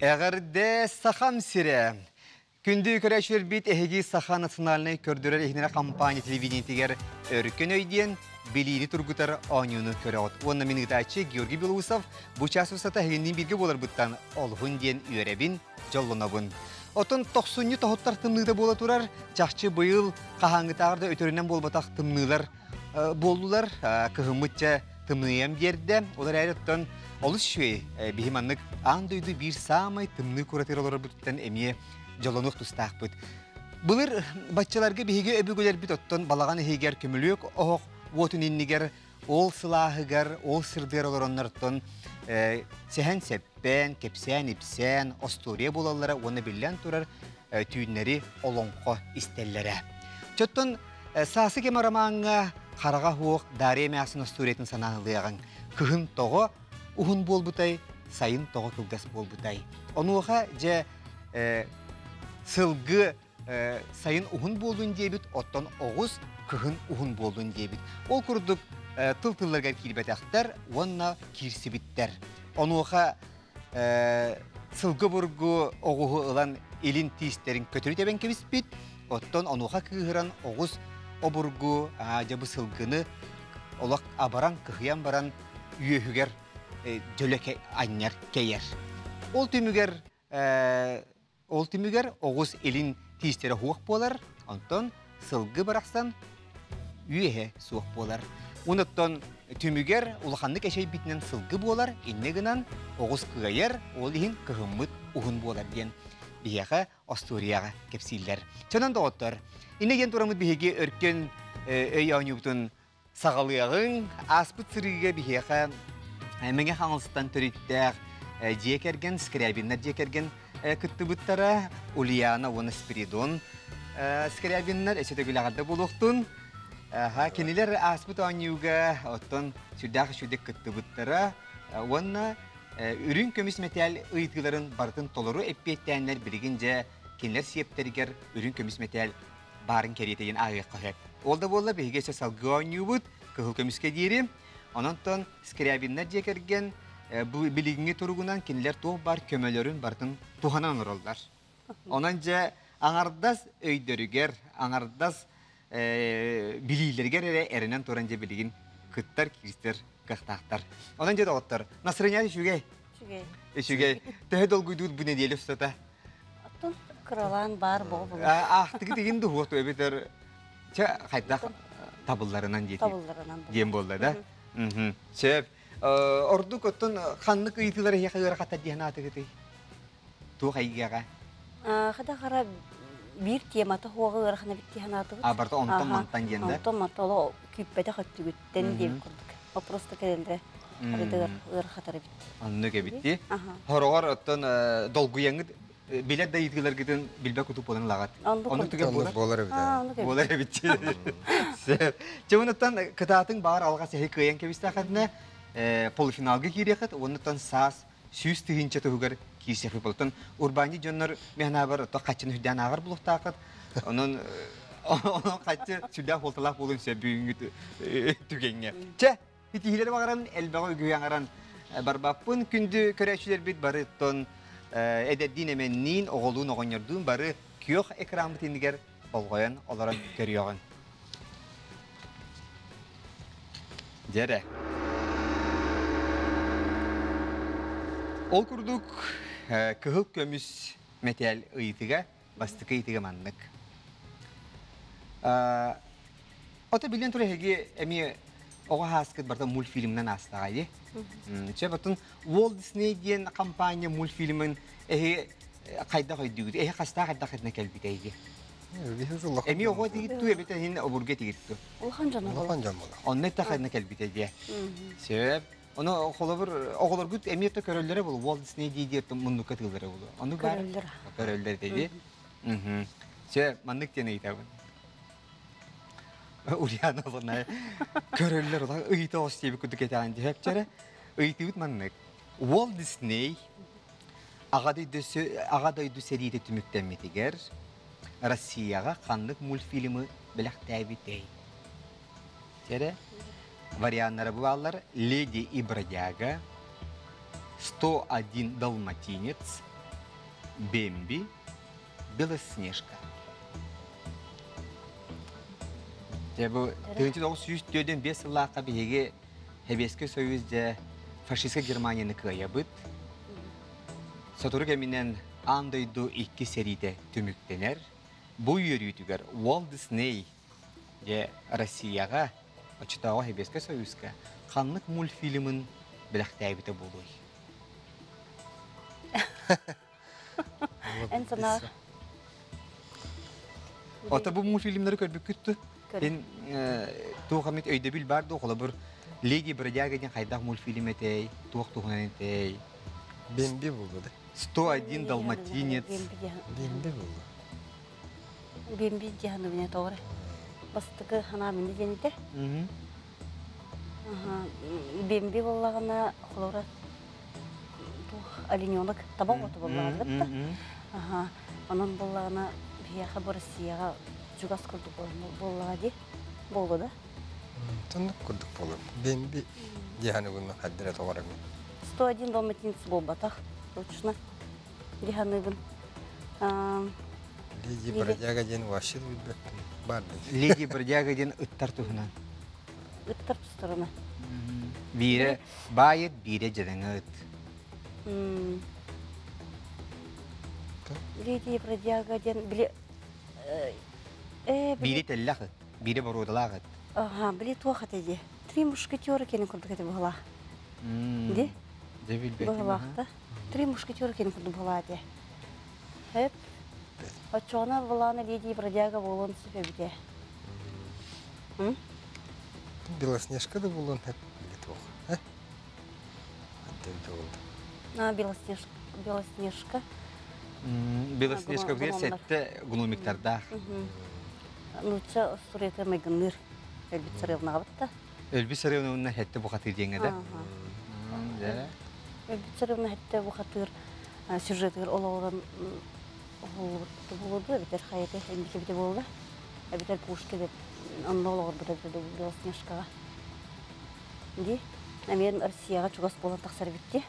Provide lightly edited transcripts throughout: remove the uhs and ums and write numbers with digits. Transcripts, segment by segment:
Эҕэрдэ Сахам сирэ! Күндү көрөөччүлэрбит эһиги Саха национальнай көрдөрөр иһинэрэ компания телевидениетигэр Өркөн өй диэн билиини тургутар оонньууну көрөҕүт. Уонна мин ыытааччы Георгий Белоусов бу чаас устата эһигинниин бииргэ буоларбыттан олуһун диэн үөрэбин, дьоллонобун. Оттон тохсунньу тоһуттар тымныыта буола турар, чахчы быйыл хаһааҥҥытааҕар да өтөрүнэн буолбатах тымныылар буоллулар. Кыһыммыт дьэ тымныйан биэрдэ. Ол эрээри оттон олус үчүгэй. Биһи маннык аан дойду биир саамай тымныы куратыгар олорорбутуттан эмиэ дьоллонуох тустаахпыт. Былыр баччаларга биһиги өбүгэлэрбит оттон балаҕан иһигэр көмүлүөк оһох уотун иннигэр ол сылааһыгар, ол сырдыгар олороннортон сэһэн-сэппэн, кэпсээн-ипсээн, остуоруйа буолаллара уонна биллэн турар түүннэри олоҥхо истэллэрэ. Чоттон Саасы кэм ромаҥҥа хараҕа суох Дарья эмээхсин остуоруйатын санаан ылыаҕыҥ. Кыһын тоҕо уһун буолбутай, сайын тоҕо кылгас буолбутай. Онуоха дьэ сылгы сайын уһун буоллун диэбит, оттон оҕус кыһын уһун буоллун диэбит. Ол курдук тыл-тылларыгар киирбэтэхтэр уонна киирсибиттэр. Онуоха сылгы бургу оҕуһу ылан илин тиистэрин көтүрү тэбэн кэбиспит, оттон онуоха кыыһыран оҕус обургу дьэ бу сылгыны олох абаран кыһыйан баран үөһүгэр дьөлө анньар кэйэр. Ол түмүгэр Ол түмүгэр оҕус илин тиистэрэ суох буолар, онтон сылгы барахсан үөһэ суох буолар. Онуттан түмүгэр улаханнык эчэйбитинэн сылгы буолар, инньэ гынан оҕус кыайар, ол иһин кыһыммыт уһун буолар диэн биһиэхэ остуоруйаҕа кэпсииллэр. Чонон доҕоттор, инньэ диэн тураммыт биһиги өркөн өй оонньуубутун Саҕалыаҕыҥ, ааспыт сырыыга биһиэхэ Мэҥэ Хаҥаластан төрүттээх дьиэ кэргэн, Скрябиннар дьиэ кэргэн кыттыбыттара Ульяна уонна Спиридон Скрябиннар өссө төгүл эҕэрдэ буолуохтун. Кинилэр ааспыт оонньууга оттон сүрдээх үчүгэйдик кыттыбыттара уонна үрүҥ көмүс мэтээл ыйытыыларын барытын толору эппиэттээннэр билигин дьэ кинилэр сиэптэригэр үрүҥ көмүс мэтээл баарын кэриэтэ диэн ааҕыахха сөп. Ол да буолла биһиги өссө салгыы оонньуубут, кыһыл көмүскэ диэри. Онон Скрябиннар дьиэ кэргэн бу билиҥҥи туругунан кинилэр туох баар көмөлөрүн барытын туһанан олороллор. Онон дьэ аҥардас өйдөрүгэр, аҥардас билиилэригэр эрэ эрэнэн туран дьэ билигин кыттар, киирсэр кыахтаахтар. Онон дьэ доҕоттор, настроение үчүгэй. Үчүгэй. Үчүгэй. Төһө долгуйдуур бу нэдиэлэ устата? Оттон кыралаан баар буолбут. Аахтыгыт игин дуһуох эбитер чэ хайдах табылларынан диэти. Табылларынан. Диэн буолла да? Сөп. Ордук оттон ханнык ыйытыылар эһиэхэ ыарахаттар диэн аатыгытый? Туох эйгэҕэ? Хада хара биир темата хуоҕа ыарахана бит диэн аатыбыт. А барыта онтон мантан диэн да? Онтон мантан оло күүппэтэх өттүгүттэн диэн курдук. Вопрос кэлэллэрэ арыдыгар ыарахатар эбит. Оннук эбит дии. Хороҕор оттон долгуйаҥҥыт билэр да ыйытыыларгытын билбэт кутук буолан ылаҕыт. Оннук түгэн буолар. Буолар эбит. Буолар эбит. Сөп. Чэ онуттан кытаатыҥ баар алҕас эһи кыайан кэбистэххитинэ полуфиналга киириэххит уоннуттан саас 100 000 туһугар киирсиэхпит буолтун урбаанньыт дьоннор миһанаабар ото хаччыны сүрдээн ааҕар булуохтааххыт онон онон хаччы сүрдээх буолталаах буолуон сөп бүгүҥҥү түгэҥҥэ чэ итиһилэри баҕаран элбэҕи үгүһү аҥаран барбаппын күндү көрөөччүлэрбит бары оттон эдэрдиин эмэнниин оҕолуун оҕонньордуун бары күөх экраммыт иннигэр болҕойон олорон көрүөҕүҥ Дьэрэ. Ол курдук кыһыл көмүс мэтээл ыйытыга бастакы ыйытыга маннык. Ото билэн турар эһиги эмиэ оҕо ааскыт барыта мультфильмынан аастаҕа дии. Чэ, потом Walt Disney диэн компания мультфильмын эһи хайдах өйдүүгүт? Эһи хастаах хайдах этинэ кэлбит эйги? Эмиэ оҕо тигит туу эбит иһин обурга тигит туу. Улахан дьон Улахан дьон буолар. Онно эттэххинэ кэлбитэ диэ. Сөп. Ону холобур оҕолоргут эмиэ то көрөллөрө булу Walt Disney дии диэ муннукка тыыллара булу. Ону бар Көрөллөр. Көрөллөр дии. Сөп, маннык диэн ыйытабын. Ульяна Ивановна көрөллөр улахан ыйыта оҕус диэбит курдук этэҕин дии сөпчөрө. Ыйытыыбыт маннык. Walt Disney Аҕа дойду сэриитэ түмүктэммитигэр Россияҕа ханнык мультфильмы бэлэхтээбитэй? Эрэ варианнара бааллар «Леди и бродяга», «101 далматинец», Бэмби, Белоснежка. Дьэ бу 1945 сыллаахха биһиги Сэбиэскэй Союз дьэ фашистскай Германияны кыайабыт. Сотору кэминэн аан дойду икки сэриитэ түмүктэнэр. Бу үөрүүтүгэр Уолт Дисней дьэ Россияҕа оччотооҕу Сэбиэскэй Союзка ханнык мультфильмын бэлэхтээбитэ буолуой? Эн санаа Ото бу мультфильмнары көрбүккүт ту? Эн туох эмит өйдөбүл бар дуо? Холобур, Леди Бродяга диэн хайдах мультфильм этэй? Туох туһунан этэй? Бэмби булду да. 101 далматинец. Бэмби булду. Бэмби диһаны тоҕо Бастакы ханаамын диэните. Бэмби буоллаҕына холобура олененок таба оҕото буоллаҕына да. Онон буоллаҕына биһиэхэ бу Россияҕа чугас курдук буоллаҕа дии. Буолуо да? Тоннук курдук буолар. Бэмби диһаныбын хаддыра тоҕорабын. 101 далматинец буолбатах, точно. Диһаныбын. Леди Бродяга диэн вообще билбэппин. Бар Леди Бродяга диэн ыттар туһунан. Ыттар тустарына. Биирэ баайыт, биирэ дьадаҥы ыт. Леди Бродяга диэн били Биири тэллэх ыт, биирэ боруодалаах ыт. Ага, били туох этэ дии. Три мушкетера кенин курдук этэ быһылаах. Ди? Дьэ билбэтим. Быһылаахта. Три мушкетера кенин курдук быһылаа этэ. Хэп. Оччоҕуна былаана Леди Бродяга буолуон сөп эбитэ. Белоснежка да буолуон сөп били туох. Э? А, Белоснежка. Белоснежка. Белоснежка бир сэттэ гномиктардаах. Нуучча остуоруйата майгынныыр. Өлбүт сарыалнаҕабыт да. Өлбүт сарыална хэттэ бухатыыр диэҥэ да. Өлбүт сарыална хэттэ бухатыыр сюжетыгар олоҕуран уһуллубут буолуо эбэтэр хайата эмбитэ буолла. Эбэтэр Пушкин онно олоҕурбут эбитэ Белоснежкаҕа. Ди эмиэ Россияҕа чугас буолан тахсар эбит дии.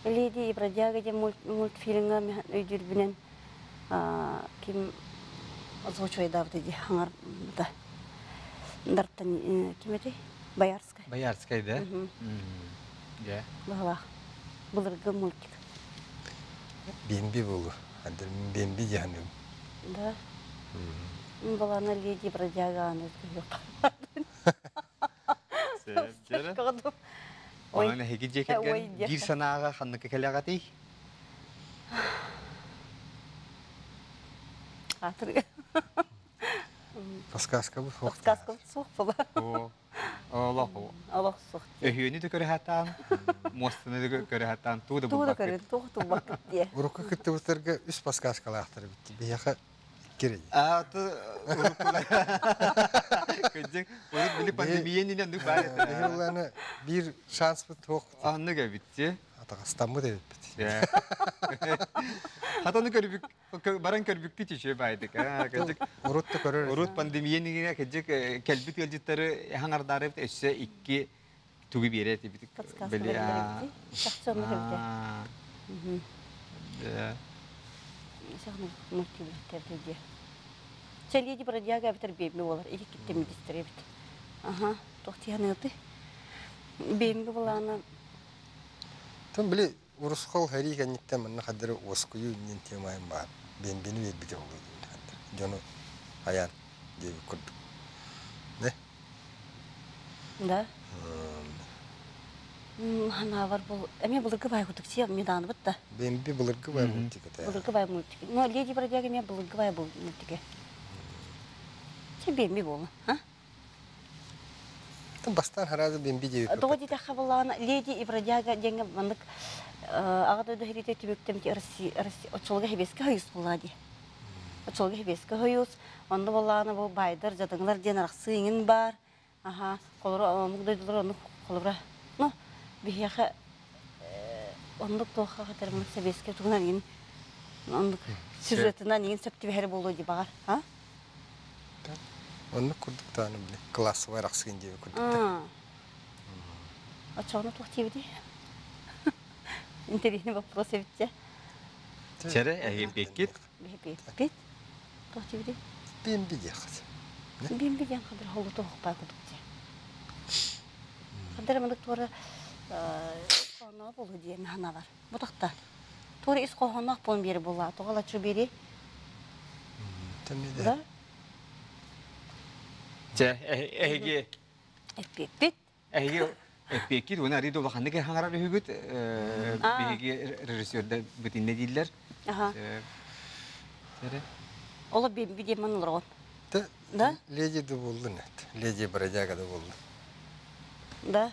Леди и бродяга диэн мультфильмҥа өйдүүрбүнэн ким озвучивайдаабыта дии хаҥарбыта. Дартан ким этэй? Боярскай. Боярскай, да? Дьэ. Баһылаах. Былыргы мультик. Бимби булу. Бимби диһаным. Да. Балана Леди бродяга аны Онон эһиги дьиэ кэргэн биир санааҕа ханныка кэлэҕитий? Аатырга. Подсказкабыт суох. Подсказкабыт суох була. Олох. Олох суох. Өһүөнү да көрө сатаан, муостаны да көрө сатаан, туу да Туу да булбаккыт. көрүн, туох тулбаккыт диye. Урукку кыттыбыттарга үс подсказкалаахтар битти. Биһиэхэ икки А то уруккулар. Кырдьык, урут били пандемия иннинэ оннук баар этэ. Биһи улааны биир шанспыт суох. Оннук эбит. Атаҕастаммыт эбиппит. Хатаны көрбүк баран көрбүккүт үчүгэй баайдык. Кырдьык Урут да көрөр. Урут пандемия иннигинэ кырдьык кэлбит ыалдьыттары хаҥардаары өссө икки тугу биэрэ этибит. Подсказка бэриллэр Чахчы оннук эбитэ. Мультивиттэр дии. Чэлиэди бродяга эбитэр биэми буолар. Ики киттэмидистер эбит. Аха, туох тиһаныаты. Биэми булаана Тон били урусхол хэрии кэнниттэн манна хаддары уоскуйуу иннин темайым баар. Бенбини биэрбите болуу дьону аян диэбит курдук. Не? Да. Ханаабар бул эмиэ былыргы бай курдук сиэ меданыбыт да. Бемби былыргы бай мультик этэ. Былыргы бай мультик. Ну, Леди Бродяга эмиэ былыргы бай мультике. Че бемби буолла, а? Бастаан хараазы бемби диэбит. Тоҕо диэтэххэ буоллаҕына, Леди и Бродяга диэҥҥэ маннык аҕа дойду сэриитэ түмүктэммит Россия оччолорго Сэбиэскэй Союз буоллаҕа дии. Оччолорго Сэбиэскэй Союз, онно буоллаҕына бу баайдар, дьадаҥылар диэн арахсыы иҥин баар. Аха, холобура, омук дойдулар оннук холобура. Ну, биһиэхэ оннук туохха хатар сэбиэскэй тугунан иҥин оннук сюжетынан иҥин сөп түбэһэр буолуо дии баҕар, а? Оннук курдук тааны били классовай арахсыгын диэби курдук да. Оччоҕуна туох диэбитий? Интересный вопрос эбитчэ. Чэрэ, эһиэппиэккит? Биһиэппит. Туох диэбитий? Бимби диэххит. Бимби диэн хадыр холлуту оһохпаа курдук дии. Хадыр маннык туора хоһооноох буолуо диэн санаабар. Бу тахта. Туора ис хоһооноох буолан биэри буолла. Тоҕо лаччу биэри? Да? Чэ, эһиги Эппиэппит. Эһиги эппиэккит уонна арыый да улаханнык хаҥарар үһүгүт. Биһиги режиссердар бытиннэ дииллэр. Оло бимби диэмэн олорон. Да? Леди да буоллун эт. Леди бродяга да буоллун. Да.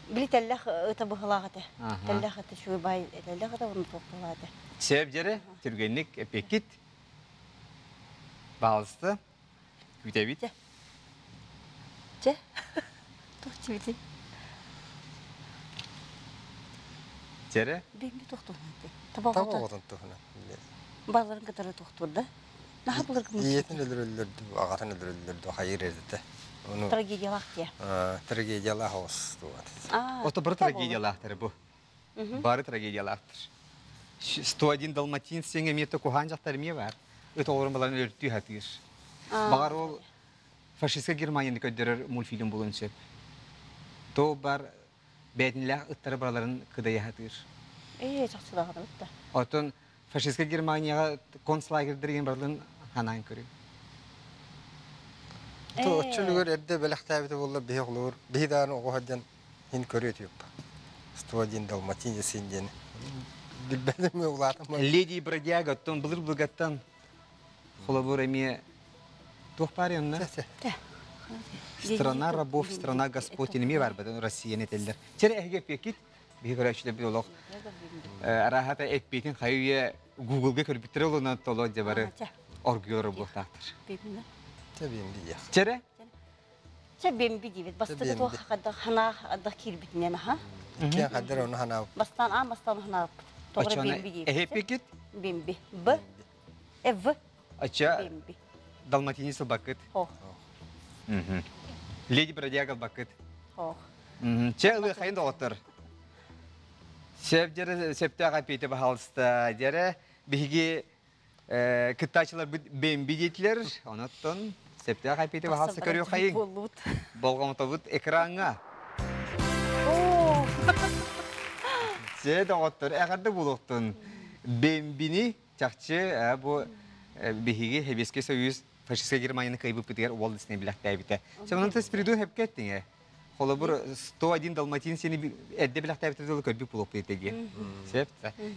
Били тэллэх ыта быһылаах этэ. Тэллэх этэ үчүгэй баай тэллэх этэ уонна туох быһылаах этэ. Сээп дьэрэ түргэнник эппиэккит. Баалыста. Күүтэбит. Чэ. Чэ. Туох диэбитий? Чэрэ? Бэйэм туохтуһунан этэ. Таба оҕотун туһунан. Баларын кытары туохтуур да? Наһаа былыргы Ийэтин өлөрөллөрдү, аҕатын өлөрөллөрдү хайыр эрдэтэ. Ону трагедиялаах диye. Трагедиялаах оҕус тугат. Ото бары трагедиялаахтар бу. Бары трагедиялаахтар. 101 далматин сиҥ эмиэ куһаан дьахтар эмиэ бар. Ыт оҕолорун баларын өлөртүү хатыыр. Баҕар ол фашистскай Германияны көрдөрөр мультфильм булуон сөп. То бар бээтинлээх ыттары бараларын кыдайа хатыыр. Ээ, чахчылаҕын ытта. Оттон фашистскай Германияҕа концлагердэрин барылын ханаан көрү. То оччолугар эрдэ бэлэхтээбитэ буолла биһи оҕолор биһи дааны оҕо сылдьан Мин көрүө этиэппэ. 101 далматин син диэн. Билбэтим улаатым. Леди бродяга оттон былыр былгаттан холобур эмиэ туох баар онно? Страна рабов, страна господ эмиэ бар батын Россияны этэллэр. Чэрэ эһиги эппиэккит биһи көрөөччүлэр бит олох арааһата эппиэтин хайы үйэ Гуглга көрбүттэрэ олунан толо дьэ бары оргуйор буолтаахтар. Чэрэ Чэ бэмби диибит. Бастакы туох ханаа ардах киирбитинэн аха. Иккиэн хаддар ону ханаабыт. Бастаан аан бастаан ханаабыппыт. Тоҕо бэмби диибит. Эһэппикит? Бэмби. Б. Э В. Ача Бэмби. Далматини сылбаккыт. Хох. Леди Бродяга албаккыт. Хох. Чэ ылыы хайын доҕоттор. Сеп дьэрэ септөөх эпиэти баһаалыста дьэрэ биһиги Кыттааччыларбыт бэмби диэтилэр. Онон септөөх эпиэти баһаалыста көрүөххэйиҥ. Болҕомтобут экраҥҥа. Чэ, доҕоттор, эҕэрдэ буолуохтун. Бэмбини чахчы бу биһиги Сэбиэскэй Союз фашистскай Германияны кыайбыппытыгар Уолт Дисней билэхтээбитэ. Чэ, Спиридон сөпкө эттиҥ Холобур, 101 далматин сени эрдэ билэхтээбитэ дылы көрбүт буолуохпут этэ Сөп.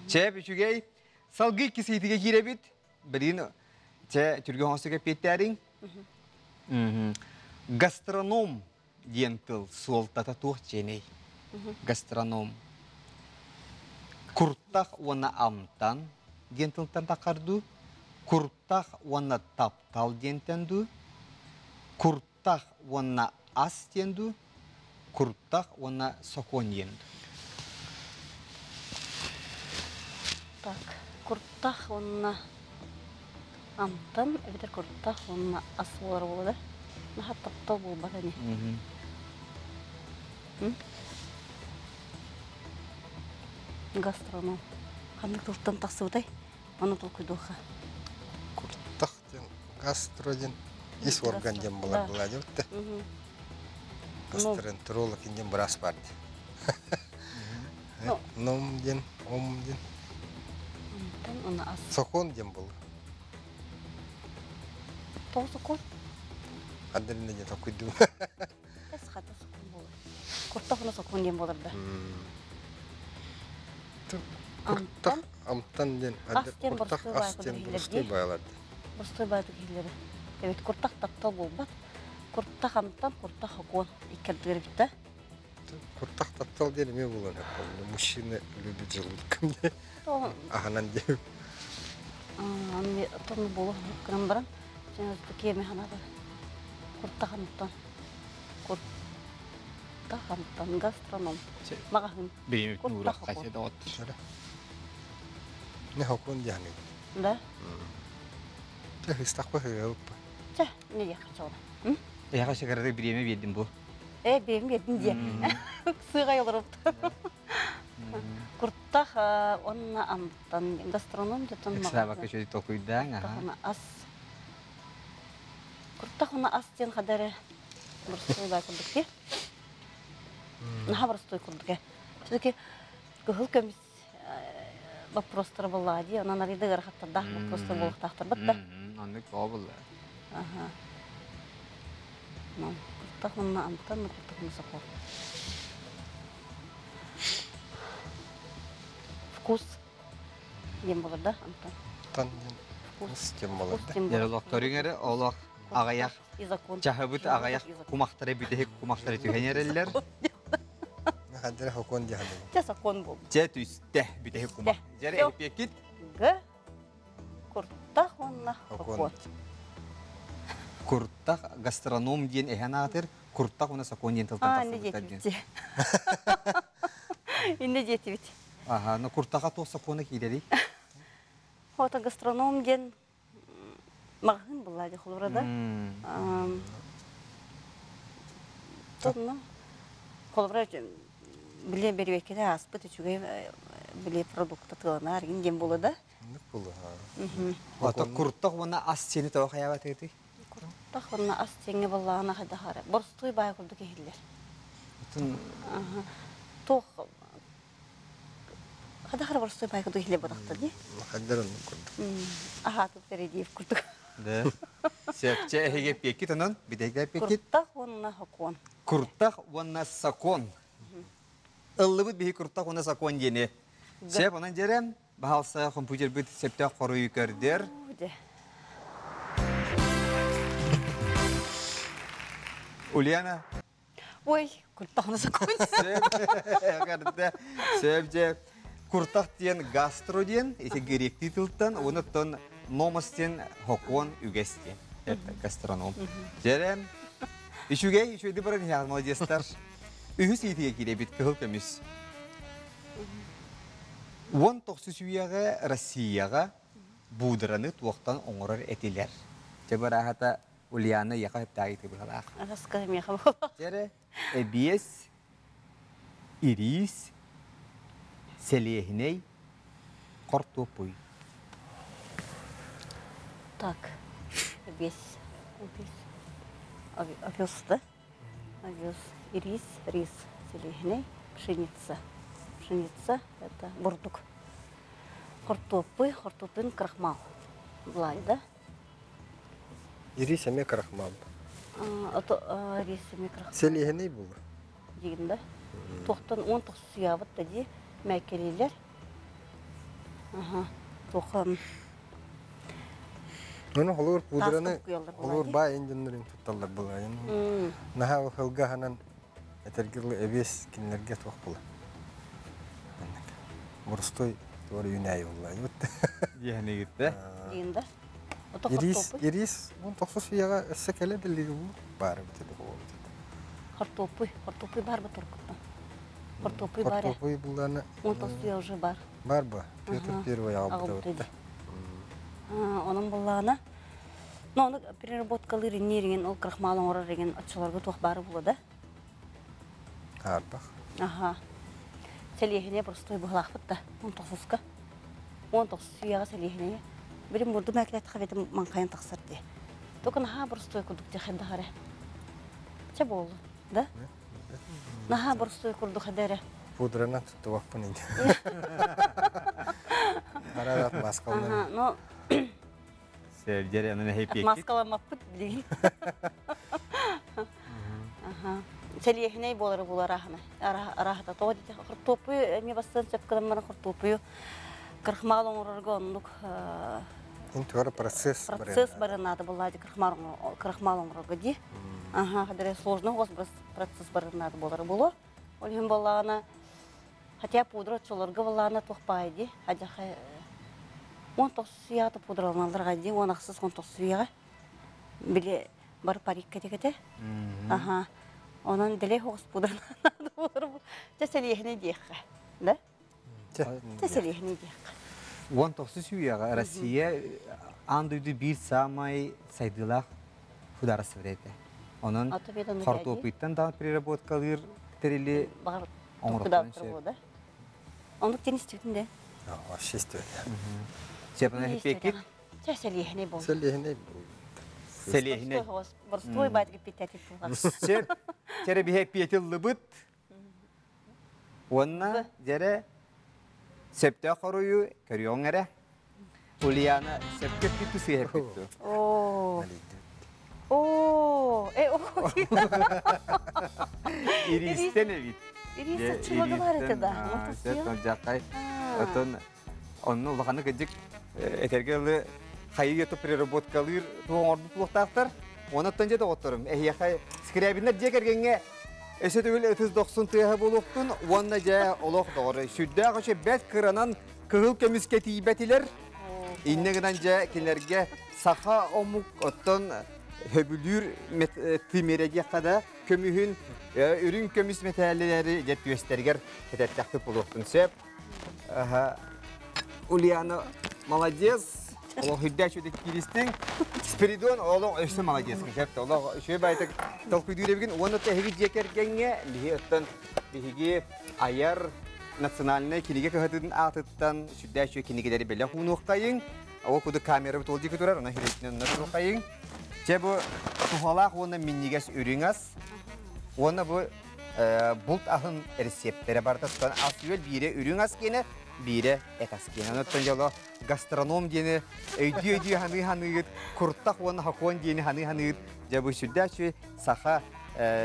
Чэп, үчүгэй. Салгыы иккис ыйытыга киирэбит. Билигин чэ түргэн оҥостук эппиэттээриҥ. Гастроном диэн тыл суолтата туох дьиэний? Гастроном. Куртах уонна амтан диэн тылтан таххар дуу? Куртах уонна таптал диэнтэн дуу? Куртах уонна ас диэн дуу? Куртах уонна сокуон диэн дуу? Так, куртах уонна амтан эбэтэр куртах уонна ас буолар буолар. Наһаа таптал буолбат ини. Гастроном. Ханнык тылтан тахсыбытай? Ону толкуйдуохха. Куртах диэн гастро диэн ис орган диэн буолар буолаа диэбит Гастроэнтеролог диэн быраас баар дии. Ном диэн, ом диэн. Сокуон диэн буолла. Тоҕо сокуон? Ханна диэн толкуйдуум. Эс хата сокуон буолар. Куртах уна сокуон диэн буолар да. Куртах амтан диэн куртах ас диэн боростуой баайлар. Боростуой баайдык иһиллэрэ. Эбит куртах таптал буолбат. Куртах амтан, куртах хокуон иккэрдигэр эбит да. Куртах таптал диэн эмиэ буолан мужчина любит желудком диэн. Аһынан диэн. Тону буолу гынан баран киэми ханада куртах амтан куртах амтан гастроном маҕаһын Бэйэм нуура хасия доҕоттор. Не хокун диэхни. Да? Чэ, хыстахпа хыгабыппа. Чэ, не диэххэ чоҕуна. Эһэҕэ сыгарары бириэмэ биэрдим бу. Э, бириэмэ биэрдим диэ. Сыҕай олоробут. Куртах онна амтан гастроном дьотон Ыксаабакка чөй толкуйдааҥ, аха. Ас. Куртах уна ас диэн хадары боростуой баа курдук дии. Наһаа боростуой курдук ээ. Все-таки кыһыл көмүс вопростара буоллаҕа дии. Онон арыйда ыарахаттардаах вопростар буолуохтаахтарбыт да. Оннук тоҕо буолла? Аха. Куртах уонна амтан, куртах уонна сокур. Вкус диэн буолар да амтан. Тан диэн Вкус. диэн буолар Вкус да. диэн Дьэ буолар. олохторуҥ эрэ олох аҕыйах И закон. чаһыбыт аҕыйах кумахтары бүтэһик кумахтары түһэн эрэллэр. Хаддара хокон диэхадыбын. Дьэ сокуон буолбут. Дьэ түстэ бүтэһик кумах. Дьэ эппиэккит Г. Куртах уонна Хокуон. хокуон. Куртах гастроном диэн эһэн аатыр, куртах уонна сокуон диэн тылтан А, инне тахсыбыттар диэн. диэтибит. Инне диэтибит. Аха, но куртаха туох сокуона киирэрий? Хото гастроном диэн маҕаһыын булла дии холобура да. Тонно холобура били берүөккэ ааспыт үчүгэй били продукта тыланаар гин диэн буолла да. Оннук буолла. Ото куртах уонна ас сиэни тоҕо хайаабатыгытый? Куртах уонна ас сиэҥҥэ буоллаҕына хайдах эрэ боростуой баай курдук иһиллэр. Отун Туох хайдах эрэ боростуой баай курдук иһиллэр буолахта дии. Хаддар оннук курдук. Аһаатык тэрийдиир курдук. Да. Сөпче эһиги эппиэккит онон бүтэһик эппиэккит. Куртах уонна сокуон. Куртах уонна сокуон. Ыллыбыт биһи куртах уонна сокуон диэни. Сөп, онон дьэрэ, баһалса компьютербит сөптөөх хоруйу көрдөр. Ульяна. Ой, куртах уонна сокуон. Сөп, сөп дьэ. Куртах диэн гастро диэн, ити гректии тылтан, онуттан номос диэн хокуон үгэс диэн. Гастроном. Дьэрэ, үчүгэй, үчүгэйди баран иһэҕин, молодецтар. Үһүс иитигэ киирэбит кыһыл көмүс. 19 үйэҕэ Россияҕа буудраны туохтан оҥорор этилэр? Дьэ бырааһата Ульяна яха хөптаагыты быһалаах. Араска миэхэ буолла. Дьэрэ, эбиэс, ириис, сэлиэһинэй, хортуоппуй. Так, эбиэс, эбиэс, овес, да? Овес, рис, рис, сэлиэһинэй, пшеница. Пшеница – это бурдук. Хортуоппуй, хортуоппуйун крахмал. Былай, да? Ирис эмиэ крахмал. Ото рис эмиэ крахмал. Сэлиэһинэй буолар. Диигин да? Туохтан он тохсуйаабыт да дии мээккэлииллэр. Аха. Туоха Ону холуур пудраны холуур баай индианнарын тутталлар былайын. Наһаа хылгаһынан этэргэ эбиэс кинилэргэ туох була. Боростой туора үүнээйи буолла. Диэхэнигитте. Диин да. Ирис, ирис, он тохсус үйэҕэ өссө кэлэ дэллиги баар эбит Хортуоппуй, хортуоппуй бар ба туркуттан? Хортуоппуй бар. Хортуоппуй булланы. Он тохсуя уже бар. Бар ба. Петр Первый аҕалбыта. Онон буллаана. Но ону переработкалыыр иннииригин ол крахмал оҥорор игин оччолорго туох баары була да? Хаарбах. Аха. Сэлиэһинэ простой быһалаахпыт да. Он тохсуска. Он тохсус үйэҕэ сэлиэһинэйэ. Билим бурду мэклэт хабетим маҥхайан тахсар дии. Только наһаа простой курдук дьэ Чэ буоллун, да? Наһаа боростуой курдук эрэ. Пудранан туттубаппын инде. Барарат маскаланар. Но Севдер анан эһипиэккит. Маскаламмаппыт билигин. Сэлиэһинэй буолары булар аһана. Араһата тоҕо дите хортуоппуйу эмиэ бастан сөп гынан баран хортуоппуйу крахмал оҥорорго оннук Ин туора процесс процесс барынаада буолла крахмал оҥорорго дии. Аха, хадары сложно хос процесс барынаада буолара буолуо. Ол иһин буоллаҕына хотя пудра оччолорго буоллаҕына туох баай дии. Адьаха он тоҕус пудраланаллар дии, он ахсыс он тоҕус били бары парикка декете. Аха. Онон дэлэй хоҕус пудраланаада буолар. Чэ сэлиэһинэ диэххэ. Да? Чэ сэлиэһинэ диэххэ. Уон тохсус үйэҕэ Россия аан дойду биир саамай сайдыылаах судаарыстыбата этэ. Онон хортуоппуйтан даҕаны переработкалыыр тэрили оҥоруохтарын сөп. Оннук диэн истибитим да. Вообще истибэтэ. Сепана хиппеккит? Чэ, сэлиэһинэй буолла. Сэлиэһинэй Сэлиэһинэй. Боростуой баат гиппитэтик буолар. Сеп, чэрэ биһэ пиэтиллыбыт. Уонна дьэрэ сөптөөх хоруйу көрүөҥ эрэ. Ульяна сөпкө эппит сыыһа эппит дуо? Оо. Оо, э, оо. Иристэн эбит. Ириис чулага бар этэ да. Жакай. Отон онну улаханы кыдьык этэргэ ылы хайыы переработкалыыр туох оҥорбут буолуохтаахтар. Онон дьэ доҕотторум, эһиэхэ Скрябиннар дьиэ кэргэҥҥэ өссө төгүл ытыс дохсун тыаһа буолуохтун уонна дьэ олох доҕор сүрдээх өчө бэрт кыранан кыһыл көмүскэ тиийбэтилэр. Иннэ гынан дьэ кинилэргэ саха омук оттон хөбүлүүр тимирэ диэххэ да көмүһүн үрүҥ көмүс мэтээллэри дьэ түөстэригэр кэтэртэхпит буолуохтун сөп. Ульяна молодец. Олох үрдээч үдик кииристиҥ. Спиридон олох өссө молодец. Сөп олох үчүгэй байтык толкуйдуур эбигин. Уонна тэһиги дьиэ кэргэҥҥэ биһи оттон биһиги айар национальнай кинигэ кыһатын аатыттан сүрдээх үчүгэй кинигэлэри бэлэх уунуоххайыҥ. Ол курдук камерабыт ол диэки турар, онон хүрэтинэн онно туруоххайыҥ. Чэ бу туһалаах уонна минньигэс үрүҥ ас. Уонна бу булт аһын рецептэрэ барыта тутан ас-үөл биирэ үрүҥ ас киэнэ, биирэ эт ас киэнэ. Онон дьоло гастроном диэни өйдүү-өйдүү ханыы-ханыыгыт, куртах уонна хокуон диэни ханыы-ханыыгыт. Дьэ бу сүрдээх үчүгэй саха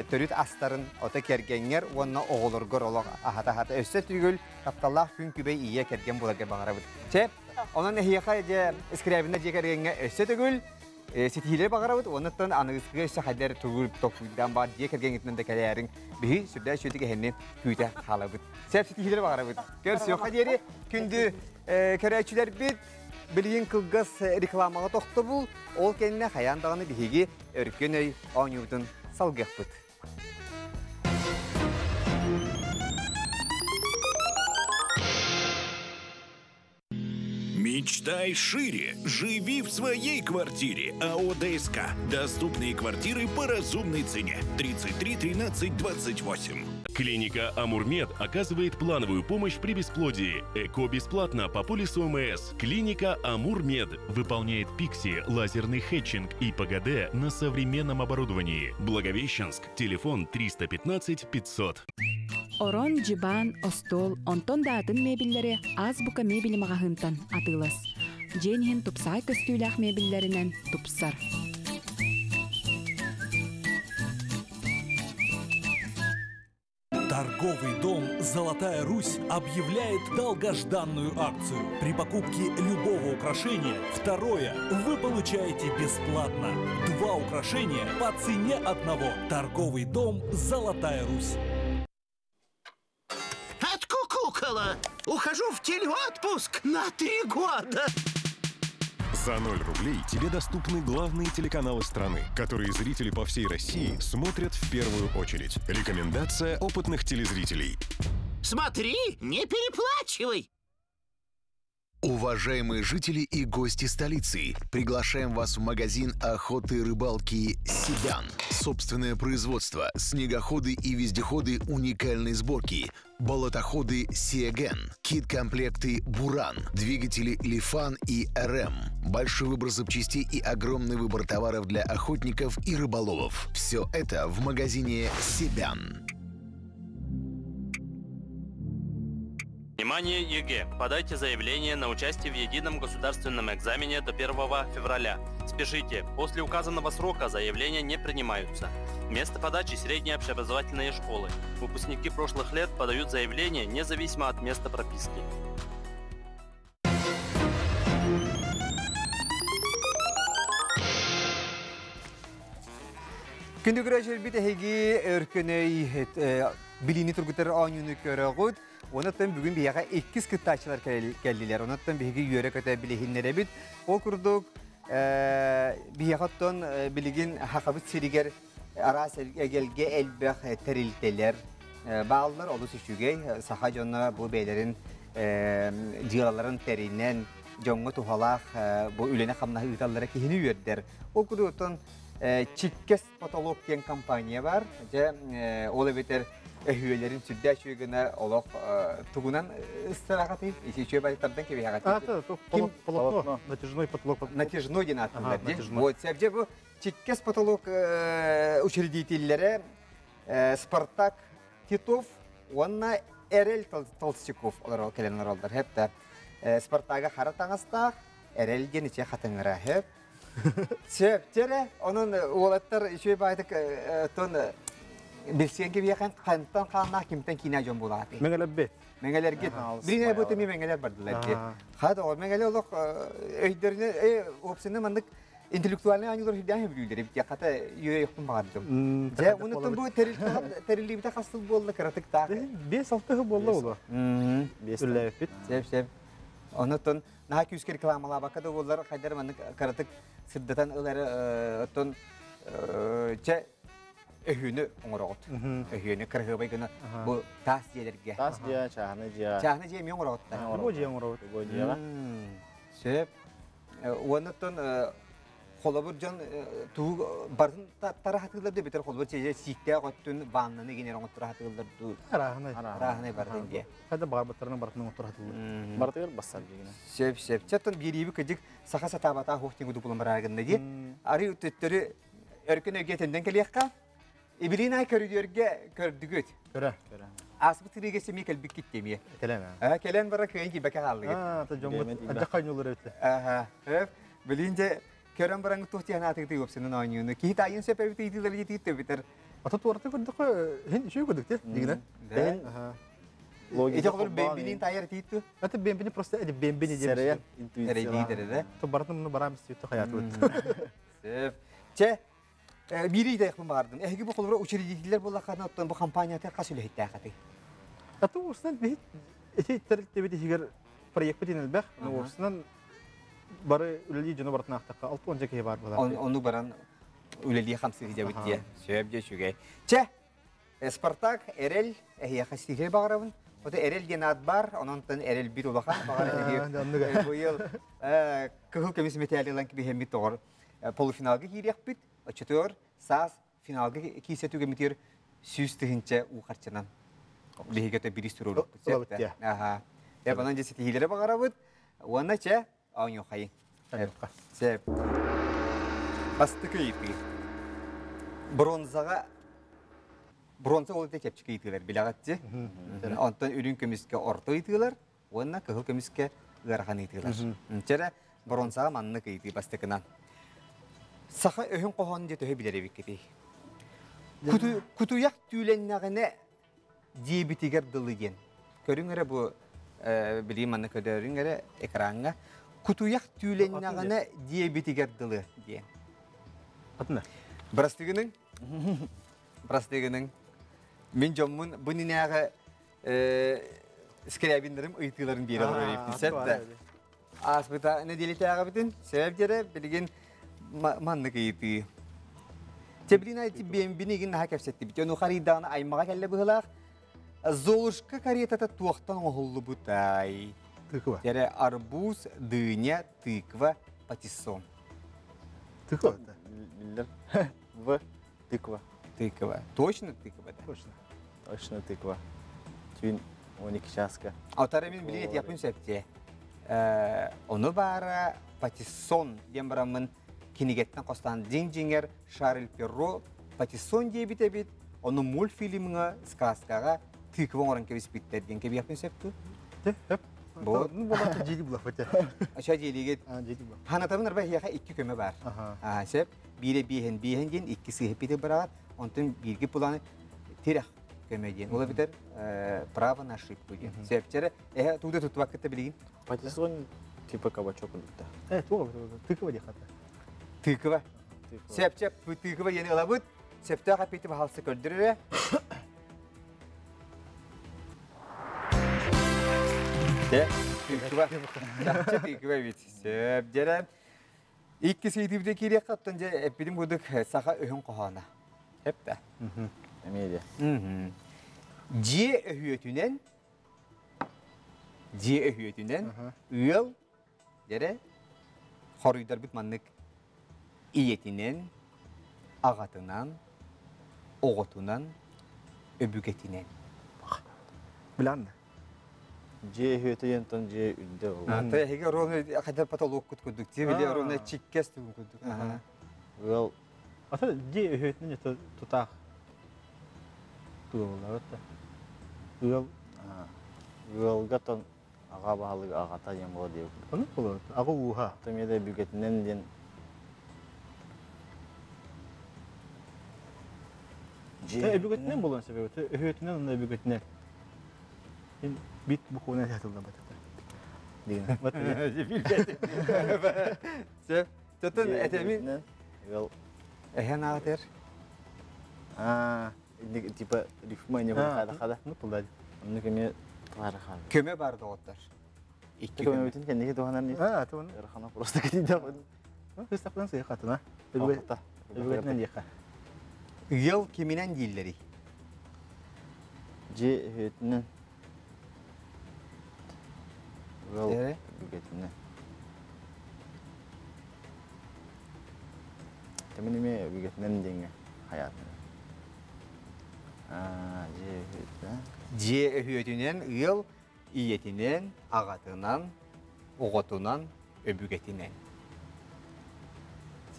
төрүт астарын ото кэргэҥҥэр уонна оҕолоргор олох аһата-аһата өссө түгүл тапталлаах күн күбэй ийэ кэргэн буоларга баҕарабыт. Чэ, онон эһиэхэ дьэ Скрябина дьиэ кэргэҥҥэ өссө төгүл ситиһиилэри баҕарабыт уоннаттан аныгыскыга өссө хайдар тугу толкуйдаан баар дьиэ кэргэҥҥитинэн да кэлээриҥ биһи сүрдээх үчүгэй эһэни күүтэ хаалабыт. Сөп ситиһиилэри баҕарабыт. Көрсүөххэ диэри күндү көрөөччүлэрбит билигин кылгас рекламаҕа тохтобул, ол кэннэ хайаан даҕаны биһиги өркөн өй оонньуубутун салгыахпыт. Мечтай шире. Живи в своей квартире. АО ДСК. Доступные квартиры по разумной цене. 33 13 28. Клиника Амурмед оказывает плановую помощь при бесплодии. ЭКО бесплатно по полису ОМС. Клиника Амурмед выполняет ПИКСИ, лазерный хетчинг и ПГД на современном оборудовании. Благовещенск. Телефон 315 500. Орон, дьыбаан, остуол, онтон да атын мебеллэри Азбука мебели маҕаһыынтан атыылас. Дьиэн иһин тупсаҕай көстүүлээх мебеллэринэн тупсар. Торговый дом «Золотая Русь» объявляет долгожданную акцию. При покупке любого украшения второе вы получаете бесплатно. Два украшения по цене одного. Торговый дом «Золотая Русь». Откукукала! Ухожу в телеотпуск на 3 года! За 0 рублей тебе доступны главные телеканалы страны, которые зрители по всей России смотрят в первую очередь. Рекомендация опытных телезрителей. Смотри, не переплачивай! Уважаемые жители и гости столицы, приглашаем вас в магазин охоты и рыбалки «Седан». Собственное производство, снегоходы и вездеходы уникальной сборки, болотоходы «Сиеген», кит-комплекты «Буран», двигатели «Лифан» и «РМ». Большой выбор запчастей и огромный выбор товаров для охотников и рыболовов. Все это в магазине «Себян». Внимание, ЕГЭ! Подайте заявление на участие в едином государственном экзамене до 1 февраля. Спешите, после указанного срока заявления не принимаются. Место подачи – средние общеобразовательные школы. Выпускники прошлых лет подают заявление независимо от места прописки. Күндү көрөөччүлэрбит эһиги өркөн өй билиини тургутар оонньууну көрөҕүт. Онон бүгүн биһиэхэ иккис кыттааччылар кэллилэр. Онон биһиги үөрэ-көтө билиһиннэрэбит. Ол курдук биһиэхэ оттон билигин Сахабыт сиригэр араас эгэлгэ элбэх тэрилтэлэр бааллар олус үчүгэй. Саха дьоно бу бэйэлэрин дьыалаларын тэринэн дьоҥҥо туһалаах бу үлэни хамнаһы ыыталлара киһини үөрдэр. Ол курдук оттон Чиккэс потолок диэн компания бар. Дьэ, ол эбэтэр өһүөлэрин сүрдээх үчүгэй гына олох тугунан ыстарахатый? Ити үчүгэй байтардан кэбиһэҕэтий? Полотно, натяжной потолок. Натяжной диэн ааттыыллар дии. Вот, сәбдьэ бу чиккэс потолок учредителлэрэ Спартак Титов уонна Эрэл Толстяков олорол кэлэн олороллор. Хэп Спартага хара таҥастаах, Эрэл диэн ичэ хатыҥыра. Хэп. Сөп, чэрэ, онон уолаттар үчүгэй баайтык тон билсиэн кибиэхэн хантан хааннаах кимтэн киинэ дьон буолааты. Мэҥэлэрбит. Мэҥэлэргит. Билин бу тэми мэҥэлэр бардылар ди. Хат оҕо мэҥэлэ олох өйдөрүнэ опсыны маннык интеллектуальный оонньуулар сүрдээх бүлүүлэр эбит хата үөрүйэхпин баҕардым. Дьэ, онуттан бу тэриллибитэ хас сыл буолла кыратыктаах? 5-6 сыл буолла буолуо. Үлэлээбиппит. Сөп, сөп. Онуттан наһаа күүскэ рекламалаабакка да буоллар хайдар маннык кыратык сырдатан ылары оттон чэ өһүөнү оҥороҕут. Өһүөнү кыраһыабай гына бу таас дьиэлэргэ. Таас дьиэ, чааһынай дьиэ. Чааһынай дьиэ эмиэ оҥороҕут. Бу дьиэ оҥоробут. Бу дьиэҕэ. Сөп. Уонна холобур дьон тугу барытын тараһатыылар да битэр холобур сииктээх өттүн ваннаны генер оҥоттор хатыыллар дуу Арааһынай. Арааһынай барытын диэ. Хайда баҕарбыттарынан барытын оҥоттор хатыыллар. Барытыгар бассар дигинэ. Сөп сөп. Чаттан бирииби кыдьык саха сатаабатаа хуох тиҥ удупулан бараагынна ди. Ары төттөрү өркөн өйгө тенден кэлиэххэ. Ибилин ай көрүдүөргэ көрдүгүт. Көрө. Ааспыт сырыыга сэмии кэлбиккит демие. Кэлэн. Аа кэлэн бара кыайын кийбэкэ хааллыгыт. Аа, та дьоммут адьа хайнуулар эбит. Аха. Билин же көрөн баран туох диэн аатыгыты уопсанан оонньууну. Киһи таайын сөп эбит ыйытыылар диэтигит төбүтэр. Ата туората көрдөххө хин үчүгэй көрдүк те дигинэ. Да. Ити холор бэмбинин таайар тиитту. Это бэмбини просто эди бэмбини диэн. Сэрэйэн интуиция. Эрэйдиитэр То барытын муну бараам истибит хаятыбыт. Сөп. Чэ, биири ыйтайахпын баҕардым. Эһиги бу холобура учредителлэр буоллаххына, оттон бу компанията хас үлэһиттээх этэй? Аты уурсунан биһит ити тэрилтэбит иһигэр проекпыт элбэх. Уурсунан бары үлэлии дьону барытын аахтахха 60 киһи баар буолар. Ону баран үлэлии хамсыы дьэбит диэ. Сөп дьэ үчүгэй. Чэ, Спартак, Эрэл, эһиэхэ сиһи баҕарабын. Ото Эрэл диэн аат баар, онон Эрэл бит улахан баҕар быйыл кыһыл көмүс мэтээли ылан кибиһэммит тоҕор полуфиналга киириэхпит. Оччотугар саас финалга киирсэ түгэммитигэр 100 000 уу харчынан биһиги өтө бириис туруорукпут. Аха. Эп онон дьэ ситиһиилэри баҕарабыт. Уонна чэ, оонньуохайын. Сөп. Бастакы ыйытыы. Бронзаҕа бронза ол этэ чэпчэки ыйытыылар билэҕитчи. Онтон үрүҥ көмүскэ орто ыйытыылар уонна кыһыл көмүскэ ыарахан ыйытыылар. Чэрэ бронзаҕа маннык ыйытыы бастакынан. Саха өһүн хоһоон дьэ төһө билэр эбиккитий? Кутуйах түүлэннэҕинэ диэбитигэр дылы диэн. Көрүҥ эрэ бу билии манна көдөрүҥ эрэ экраҥҥа. Кутуйах түүлэннэҕинэ диэбитигэр дылы диэн. Атына. Бырастыгының. Бырастыгының. Мин дьоммун бу нинээҕи скрябиннарым ыйытыыларын биэрэ олорор эбиппин сөп да. Ааспыта нэдиэлэтээҕибитин сөп дьэрэ билигин маннык ыйытыы. Тебрина ити бэмбини игин наһаа кэпсэттибит. Ону харыйдаҕына аймаҕа кэллэ быһылаах. Золушка каретата туохтан оҥоһуллубутай? Тыква. Дьэрэ арбуз, дыня, тыква, патиссон. Тыква. Биллер. В. Тыква. Тыква. Точно тыква, да? Точно. Точно тыква. Түүн 12 часка. Отара мин билин этиэхпин сөп Ону баара патиссон диэн бараммын кинигэттэн хостаан дьиҥ-дьиҥэр Шарль Перро патиссон диэбит эбит, ону мультфильмҥа, сказкаҕа тыква оҥорон кэбиспиттэр диэн кэбиэхпин сөп дуу? Сөп. Бу буолар дьиэли булаппыт. Ача дьиэлигит. Ханатабын арба эһиэхэ икки көмө бар. Сөп. Биирэ биэһин биэһин диэн икки сыыһа быраҕат, онтон биирги пуланы тирэх көмө диэн. Ол эбэтэр право на ошибку диэн. Сөпчэрэ эһэ тууда туттубаккыта билигин? Патиссон типа кабачок курдукта. Э, туга тыква диэхата. Тыква. Сөпчэ тыква диэни ылабыт. Сөптөөх эппити баһалса көрдөрөрө. Те, тыква. Чахчы тыква бит. Сөп дьэрэ. Икки сыйтыбыта киириэххэ оттон дьэ эппитим курдук саха өһүн хоһооно. Эптэ. Эмиэ де. Дьиэ өһүөтүнэн дьиэ өһүөтүнэн ыал дьэрэ хоруйдарбыт маннык ийэтинэн, аҕатынан, оҕотунан, өбүгэтинэн. Билан. Дьиэ үһүөтэ диэн дьиэ үрдэ ол. Ата эһиги ровно хотя потолоккут курдук. Дьиэ били ровно чиккес тугун курдук. Ыал. Ата дьиэ үһүөтүнэн это тутаах. Туоллар та. Ыал. Ыалга тон аҕа баһылык аҕата диэн буола диэбит. Ону буолар. Аҕа ууһа. Томеда бүгэтинэн диэн Өбүгэтинэн буолуон сөп. Өһүөтүнэн уонна өбүгэтинэн. Бит букванан сатыллабат. Деген. Сөп. Тотун этемин. Ыал. Эһэн аатыр. Аа, типа рифма не хада хада. Ну тулда. Онну кеме туара хада. Көмө бар доҕоттор. Икки көмөбүтүн кэнники туһанар не? Аа, туһан. Ырхана просто китинде. Хыстаптан сыйы хатына. Өбүгэтинэн диэхэ. Ыал киминэн дииллэрий? Дьиэ үһүөтүнэн. Ыал өбүгэтинэн. Тэмин эмиэ өбүгэтинэн диэҥҥэ хайаатын. Аа, дьиэ үһүөтүнэн. Дьиэ өһүөтүнэн ыал ийэтинэн, аҕатынан, оҕотунан, өбүгэтинэн.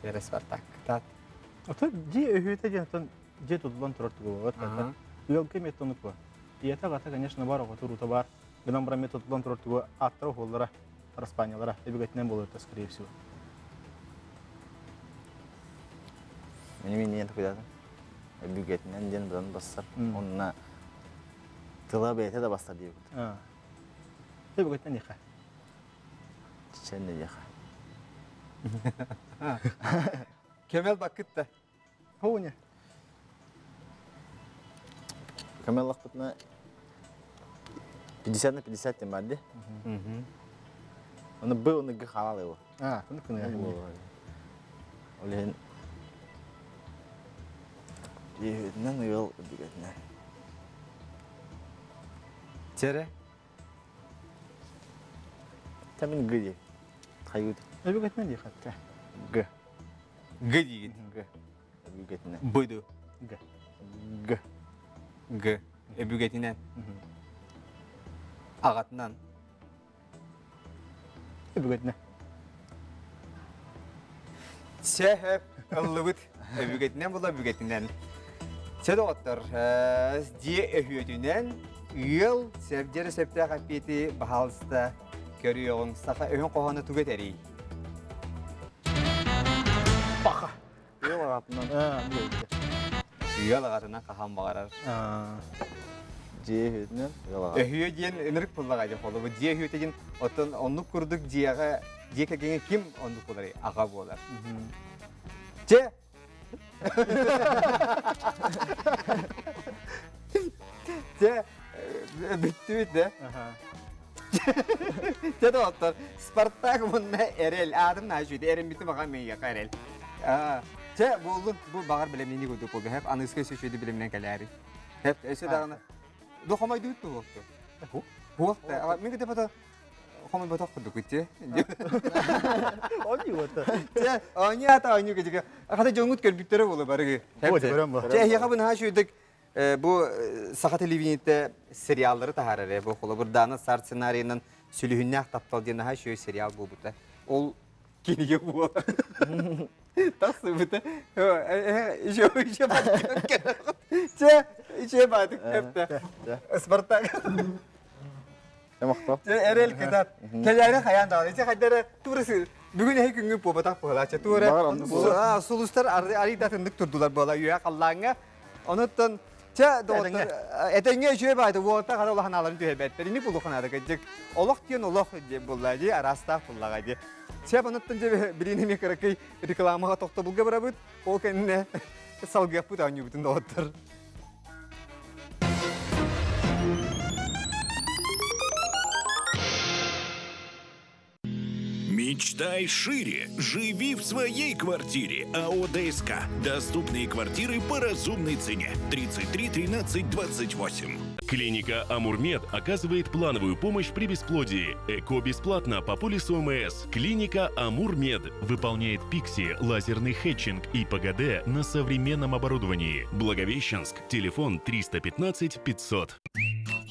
Сэрэ Спартак. Тат. Ото дьиэ өһүөтэ диэн отон дьиэ тутуллан турар тугу болот. Ыалга эмиэ тонук бу. Ийэтэ аҕата, конечно, бар, оҕото урута бар. Гынан баран эмиэ тутуллан турар тугу ааттара уһуллара, распаанньалара өбүгэтинэн буолар, скорее всего. Мин миннен куйдатым. Өбүгэтинэн диэн быдан бассар. Онна тыла бэйэтэ да бастар диэбит. Өбүгэтинэн диэхэ. Чечен диэхэ. Кемел баккытта. Хоуня. Кемел лахпытына 50 на 50 тем барды. Оны Б, оны Г халал его. А, оны кыны. Ол Дьиэһүтүнэн ыал өбүгэтинэн. Тере. Тамин Г дии. Хайгыт. Өбүгэтинэн дии хатта. Г. Г диигин. Г. Өбүгэтинэн. Быду. Г. Г. Г. Өбүгэтинэн. Аҕатынан. Өбүгэтинэн. Сөп, ыллыбыт. Өбүгэтинэн була өбүгэтинэн. Чэ доҕоттор, дьиэ өһүөтүнэн ыал сэрдьэрэ сөптөөх эппиэти баһаалыста көрүөҕүҥ. Саха өһүн хоһооно тугу этэрий? Паха. Ыал аҕатынан. Ыал аҕатынан хаһан баҕарар. Дьиэ өһүөтүнэн ыал аҕата. Өһүө диэн ынырык буллаҕа дьэ холобу. Дьиэ өһүөтэ диэн оттон оннук курдук дьиэҕэ дьиэ кэргэҥҥэ ким оннук буоларый? Аҕа буолар. Чэ! Чэ, бүттүбүт да. Чэ доҕоттор, Спартак уонна Эрэл. Аатым наһаа үчүгэй. Эрэммитим аҕа миэхэ Эрэл. Чэ, буоллун. Бу баҕар билэмнини курдук буолду. Хэп аныыска үчүгэйди билэмнэн кэлээри. Хэп, өссө даҕаны. Ду хомойдуут туһуохту. Хуохта. Мин кытта хомойботох курдук ити. Оонньуу вот. Чэ, оонньуу ата оонньуу кэжигэ. Хата дьоҥҥут көрбүттэрэ буолу барыгы. Чэ, эһиэхэ бу наһаа үчүгэйдик бу саха телевидениетэ сериаллары таһаарар ээ. Бу холобурдаана сар сценарийынан сүлүһүннээх таптал диэн наһаа үчүгэй сериал буолбута. Ол кинигэ буолар. Тахсыбыта. Еще еще Чэ, еще баатык кэпте. Спартак. Эрэл кытат. Кэлээри хайаан даҕаны. Ити хайдара туурасы бүгүн эһи күҥҥү буолбатах буолааччы. Туора сулустар арыйдатыннык турдулар буола үө халлааҥҥа. Онуттан чэ доҕоттор этэҥҥэ үчүгэй баайда уолаттар хара улаханааларын түһэрбэттэр. Ини булуханаада кырдьык. Олох диэн олох диэн булла дии араастаах буллаҕа дии. Чэ онуттан дьэ билиини эмиэ кыракый рекламаҕа тохтобулга барабыт. Ол кэннэ салгыахпыт оонньуубутун доҕоттор. Мечтай шире. Живи в своей квартире. АО ДСК. Доступные квартиры по разумной цене. 33 13 28. Клиника «Амурмед» оказывает плановую помощь при бесплодии. ЭКО бесплатно по полису ОМС. Клиника «Амурмед» выполняет ПИКСИ, лазерный хетчинг и ПГД на современном оборудовании. Благовещенск. Телефон 315 500.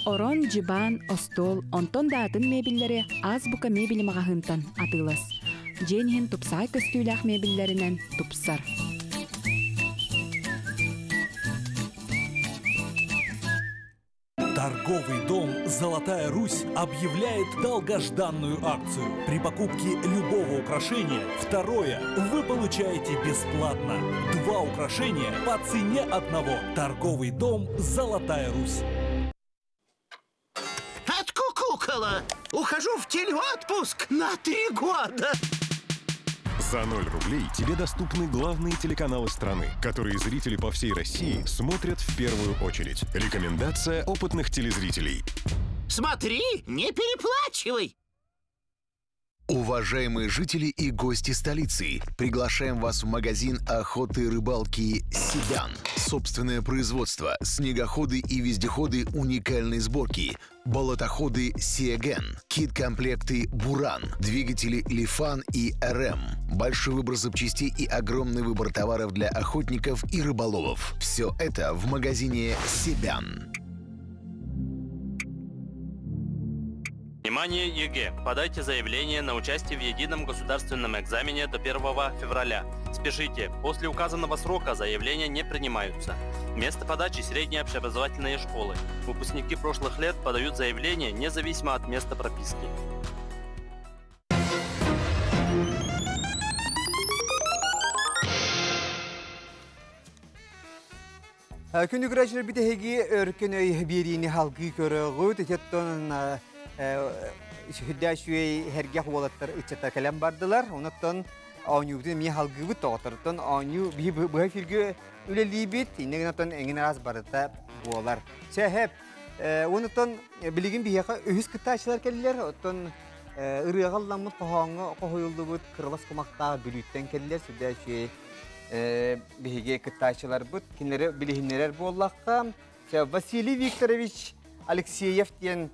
Орон, дьыбаан, остуол, онтон да атын мебеллэри Азбука мебели маҕаһыынтан атыылас. Дьиэн иһин тупсаҕай көстүүлээх мебеллэринэн тупсар. Торговый дом «Золотая Русь» объявляет долгожданную акцию. При покупке любого украшения второе вы получаете бесплатно. Два украшения по цене одного. Торговый дом «Золотая Русь». Откукукала! Ухожу в телеотпуск на три года! За 0 рублей тебе доступны главные телеканалы страны, которые зрители по всей России смотрят в первую очередь. Рекомендация опытных телезрителей. Смотри, не переплачивай! Уважаемые жители и гости столицы, приглашаем вас в магазин охоты и рыбалки «Седан». Собственное производство, снегоходы и вездеходы уникальной сборки, болотоходы «Сиеген», кит-комплекты «Буран», двигатели «Лифан» и «РМ». Большой выбор запчастей и огромный выбор товаров для охотников и рыболовов. Все это в магазине «Себян». Внимание, ЕГЭ! Подайте заявление на участие в едином государственном экзамене до 1 февраля. Спешите, после указанного срока заявления не принимаются. Место подачи – средние общеобразовательные школы. Выпускники прошлых лет подают заявление независимо от места прописки. Күндү көрөөчүлэр бүтэһиги өркөн өй биэриини халгыы көрөҕүт. Итеттон сүрдээх үчүгэй һэргэх уолаттар ыччаттар кэлэн бардылар. Онуттан оонньуубутун эмиэ халгыыбыт тоҕоторуттан оонньуу биһи быһа эфиргэ үлэлиибит. Иннэ гынан эҥин араас барыта буолар. Сэһэп онуттан билигин биһиэхэ үһүс кыттааччылар кэллилэр. Оттон ырыаҕа ылламмыт хоһооҥҥо хоһуйуллубут кырылас кумахтаах Бүлүүттэн кэллилэр. Сүрдээх үчүгэй биһиги кыттааччыларбыт кинилэри билиһиннэрэр буоллахха Василий Викторович Алексеев диэн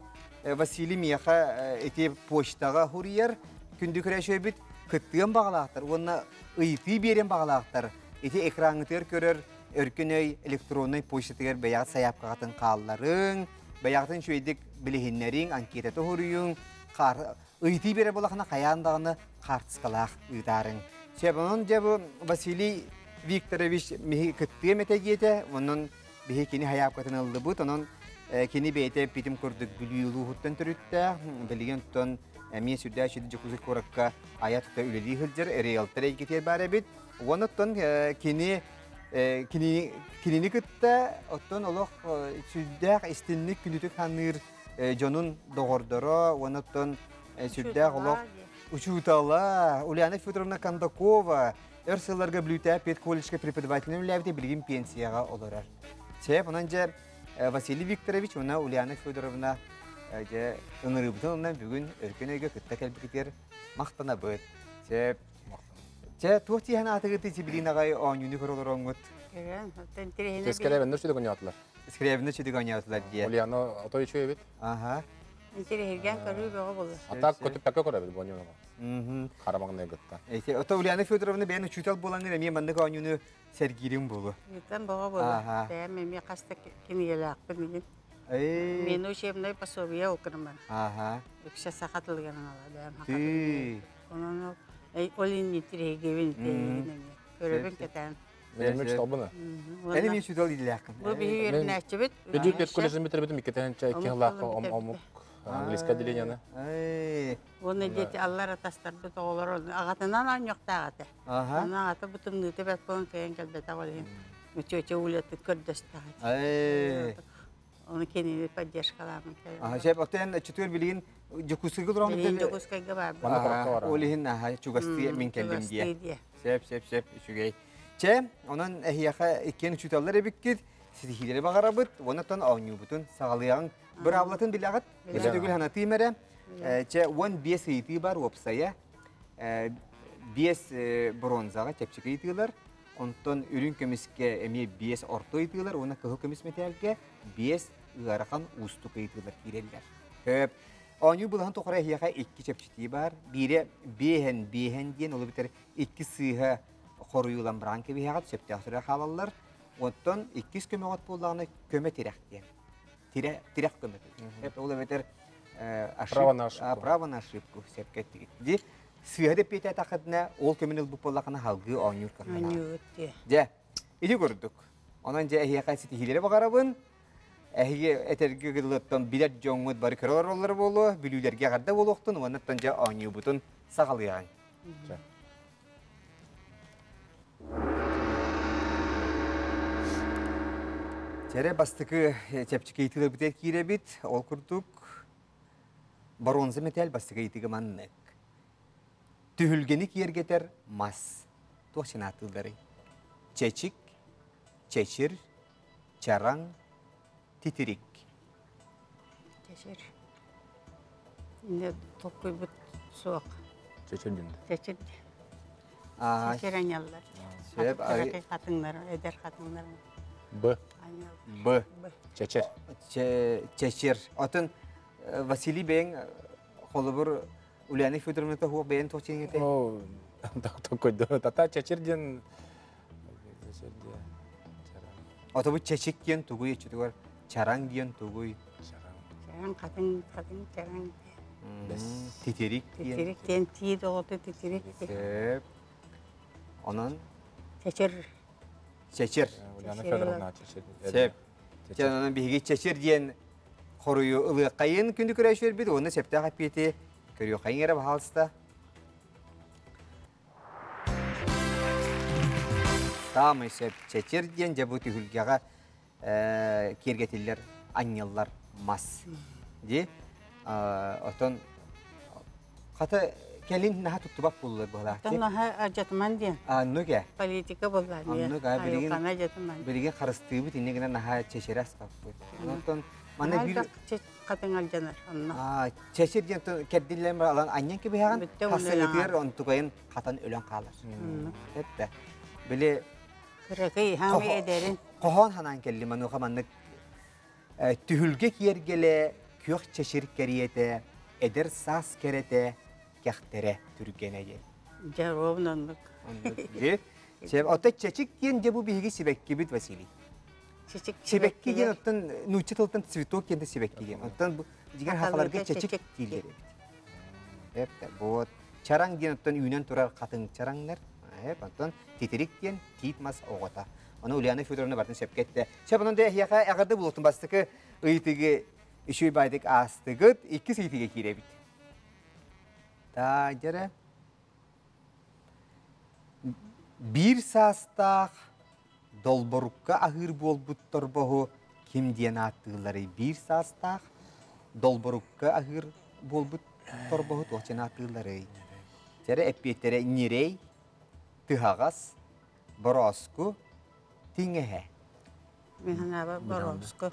Василий миэхэ ити почтаҕа хуруйар күндү көрөөчүбүт кыттыан баҕалаахтар уонна ыйытыы биэриэн баҕалаахтар ити экраҥҥытыгар көрөр өркөн өй электроннай почтатыгар бэйэҕит сайаапкаҕытын хаалларыҥ бэйэҕитин үчүгэйдик билиһиннэриҥ анкета тоһуруйуҥ ыйытыы биэрэр буоллахына хайаан даҕаны хаартыскалаах ыытаарыҥ. Сөп, онон дьэ бу Василий Викторович миһи кыттыам этэ диэтэ, онон биһи кини хайаапкатын ыллыбыт, онон кини бэйэтэ эппитим курдук Бүлүү улууһуттан төрүттээх, билигин оттон эмиэ сүрдээх үчүгэй Дьокуускай куоракка айа тута үлэлии сылдьар риэлтор эйгэтигэр баар эбит. Уонна оттон кини кини кинини кытта оттон олох сүрдээх истинник күнүтүк саныыр дьонун доҕордоро уонна оттон сүрдээх олох учуутала Ульяна Федоровна Кондакова өр сылларга Бүлүүтээ педколледжка преподавателинэн үлэлээбитэ билигин пенсияҕа олорор. Сеп, онон дьэ Василий Викторович уонна Ульяна Федоровна дьэ ыҥырыыбытын ылынан бүгүн Өркөн өйгө кытта кэлбитигэр махтанабыт. Сеп, Чэ, туох тииһэн аатыгыт Сибилин аҕай оонньууну көрө олороҥҥут? Көрөн, оттон интэриэһинэй. Тескэлэбэннэр сүдүк оонньоотулар. Скрябина сүдүк оонньоотулар диye. Ульяна отой үчүгэй эбит. Аха. Интэриэһиргээн көрүү бөҕө буолар. А так көтүппэккэ көрөбүт бу оонньууну. Хара маҥнай гытта. Эти, ото Ульяна Федоровна бэйэн учуутал буолаҥҥын эмиэ маннык оонньууну сэргиирин буолуо. Ыытан бөҕө буолар. Бэйэм эмиэ хас да кинигэлээхпин билин. Мен учебное пособие окунаман. Аха. Үксэ саха тылыгар ала бэйэм саха тылыгар. Онон ол иннитириһигибин тиэйигин эмиэ. Көрөбүн кэтээн. Мен учууталбын. Эни мен учуутал идэлээххин. Бу биһи үөрэнээччибит. Бүлүү педколледжын бүтэрбитим иккитинчи икки сыллаахха омук английское отделениены. Уонна дети аллар атастарбыт оҕолор аҕатынан оонньуохтаах этэ. Аны аҕата бу тымныыта бэрт буолан кыайан кэлбэтэх ол иһин тетя Улятын көрдөстөх этэ. Оны кинини поддержкалаамын кэлэн. Сөп, оттон чутур билигин Дьокуускайга олорон Билигин Дьокуускайга баарбын. Ол иһин чугастыы мин кэллим диye. Сөп, сөп, сөп, үчүгэй. Чэ, онон эһиэхэ иккиэн учууталлар эбиккит, ситиһиилэри баҕарабыт, уонна оонньуубутун саҕалыаҕыҥ. Быраабылатын билэҕит? Өссө төгүл санатыым эрэ. Чэ, 15 ыйытыы бар уопсайа. 5 бронзаҕа чэпчэки ыйытыылар, онтон үрүҥ көмүскэ эмиэ 5 орто ыйытыылар уонна кыһыл көмүс мэтээлгэ 5 ыарахан уустук ыйытыылар киирэллэр. Хөп. Оонньуу былаһын тухары эһиэхэ икки чэпчэтии баар. Биирэ биэһэн биэһэн диэн, ол эбэтэр икки сыыһа хоруйулан баран кэбиһэҕит, сөптөөх түрэ хаалаллар. Оттон иккис көмөҕөт буоллаҕына көмө тирэх диэн. Тирэх, тирэх көмөтө. Ол эбэтэр Право на ошибку. Право на ошибку сөпкө эттигит. Ди сыыһа деппиэтээтэххитинэ ол көмөнү ылбыт буоллаххына халгыы оонньуур кыахтанаҕын. Дьэ, ити курдук. Онон дьэ эһиэхэ ситиһиилэри баҕарабын. Эһиги этэргэ дылыттан билэр дьоҥҥут бары көрө олороллоро буолуо, бүлүүлэргэ эҕэрдэ буолуохтун уонна дьэ оонньуубутун саҕалыаҕыҥ. Чэрэ бастакы чэпчэки ыйытыыларбытыгар киирэбит. Ол курдук боруонса мэтээл бастакы ыйытыга маннык. Түһүлгэни киэргэтэр мас. Туох санаатыылларый? Чэчик, чэчир, чараҥ, титирик. Чэчир. Инде толкуйбут суох. Чэчир диэн. Чэчир. Чэчир аньаллар. Кыракый хатыҥнар, эдэр хатыҥнар. Б. Б. Чэчир. Чэчир. Атын Василий бэйэҥ холобур Ульяна Федоровна туох бэйэн туох чиҥэтэ? О, такой тата чэчир диэн чэчир диэн. Отобу чэчик диэн тугуй иччитигэр чараҥ диэн тугуй? Чараҥ хатыҥ хатыҥ чараҥ. Титирик диэн. Титирик диэн тиит оҕото титирик. Сөп. Онон Чэчир. Чэчир. Ульяна Федоровна чэчир. Сөп. Чэ, онон биһиги чэчир диэн хоруйу ылыаххайын күндү көрөөччүлэрбит уонна сөптөөх эппиэти көрүөххэйин эрэ баһаалыста. Саамай сөп чэчир диэн дьэ бу түһүлгэҕэ киэргэтиллэр анньыллар мас. Ди отон хата кэлин наһаа туттубат буоллар быһалаах. Оттон наһаа адьатыман диэн. Аннук Политика буолла. Оннук билигин билигин харыстыыбыт инне гынан наһаа чэчирэ аспаппыт. Онтон манна биир хатыҥ алдьанар онно. Чэчир диэн кэрдиллэн алан анньан кэбиһэҕин хасыҥытыгар онтукайын хатан өлөн хаалар. Эттэ. Били Кыракый хаамы эдэрин. Хоһоон ханаан кэлли мануха маннык түһүлгэ киэргэлэ күөх чэчир кэриэтэ эдэр саас кэрэтэ кэхтэрэ түргэнэ диэн. Дьэ, ровно оннук. Оннук. Оттон чэчик диэн дьэ бу биһиги сибэккибит Василий. Чэчик Сибэкки диэн оттон нуучча тылтан цветок диэн сибэкки диэн. Оттон бу дьиҥэр хахаларга чэчик дииллэр эбит. Эп вот. Чараҥ диэн оттон үүнэн турар хатыҥ чараҥнар. Эп оттон титирик диэн тиит мас оҕото. Ону Ульяна Федоровна бартын сөпкө эттэ. Сөп онон да эһиэхэ эҕэрдэ буолуохтун бастакы ыйытыгы үчүгэй баайдык аастыгыт. Иккис ыйытыга киирэбит. Таадьара биир саастаах долборукка аһыыр буолбут торбоһу ким диэн ааттыылларый? Биир саастаах долборукка аһыыр буолбут торбоһу туох диэн ааттыылларый? Чэрэ эппиэттэрэ ньирэй, тыһаҕас, борооску, тиҥэһэ. Мин санаабар Боровско.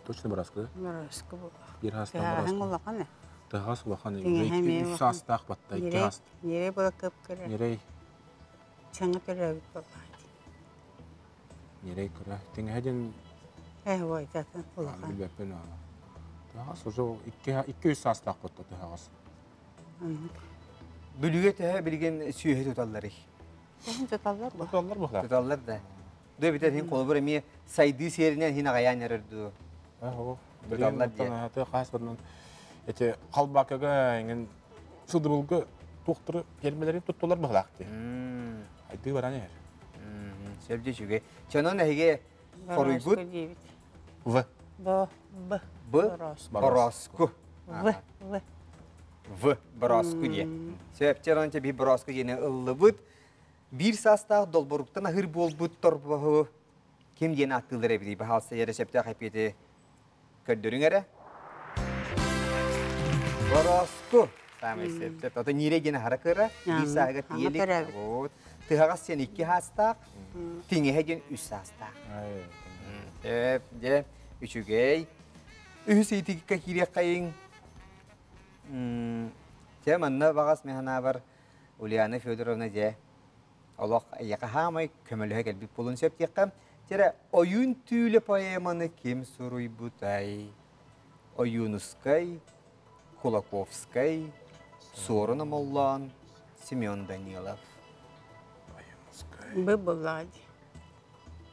Точно Боровско, да? Боровско буолла. Биир саастаах Тыһааһын Боровско. улахан э. Тыһаас улахан. Тиҥэһэ эмиэ Үс улахан. саастаах батта, икки Ньирэй, саас. ньирэй буола кып-кыра. Ньирэй. Саҥа төрөөбүт буоллаҕа дии. Ньирэй кыра. Тиҥэһэ диэн Э, ой, татын улахан. билбэппин аа. Тыһаас уже икки икки үс саастаах батта тыһаҕас. Бүлүүгэ төһө билигин сүөһү туталларый? Туталлар бу. Туталлар бу. Туталлар да. Дөө битэр хин холобур эмиэ сайдыы сиэринэн хин аҕайаан эрэр дуу. Туталлар диэн. Хаас барынан эти халбакага эҥин сыдыбылга туохтары фермелерин туттулар быһылаах дии. Айдыы баран иһэр. Сөп дии үчүгэй. Чонон эһиги хоруйгут В. Б. Б. Б. Бороску. В. В. В. Бороску диэн. Сөп чонон би бороску диэни ыллыбыт. Биир саастаах долборуктан аһыыр буолбут торбоһу ким диэн ааттыыллар эбитий? Баһаалса эрэ сөптөөх эппиэти көрдөрүҥ эрэ. Бороску. Саамай сөп. Ото ньиирэй диэн аһара кыра, биир сааһыгар тиийэлик. Вот. Тыһаҕас диэн икки саастаах, тиҥэһэ диэн үс саастаах. Сөп, дьэ, үчүгэй. Үһүс ыйытыыкка киириэххэйиҥ. Чэ, манна баҕас мин санаабар. Ульяна Федоровна дьэ олох эйиэхэ хаамай көмөлөһө кэлбит буолуон сөп диэххэ. Тирэ Ойуун түүлэ поэманы ким суруйбутай? Ойуунускай, Кулаковскай, Суорун Омоллоон, Семен Данилов. Бу буллаҕа дии.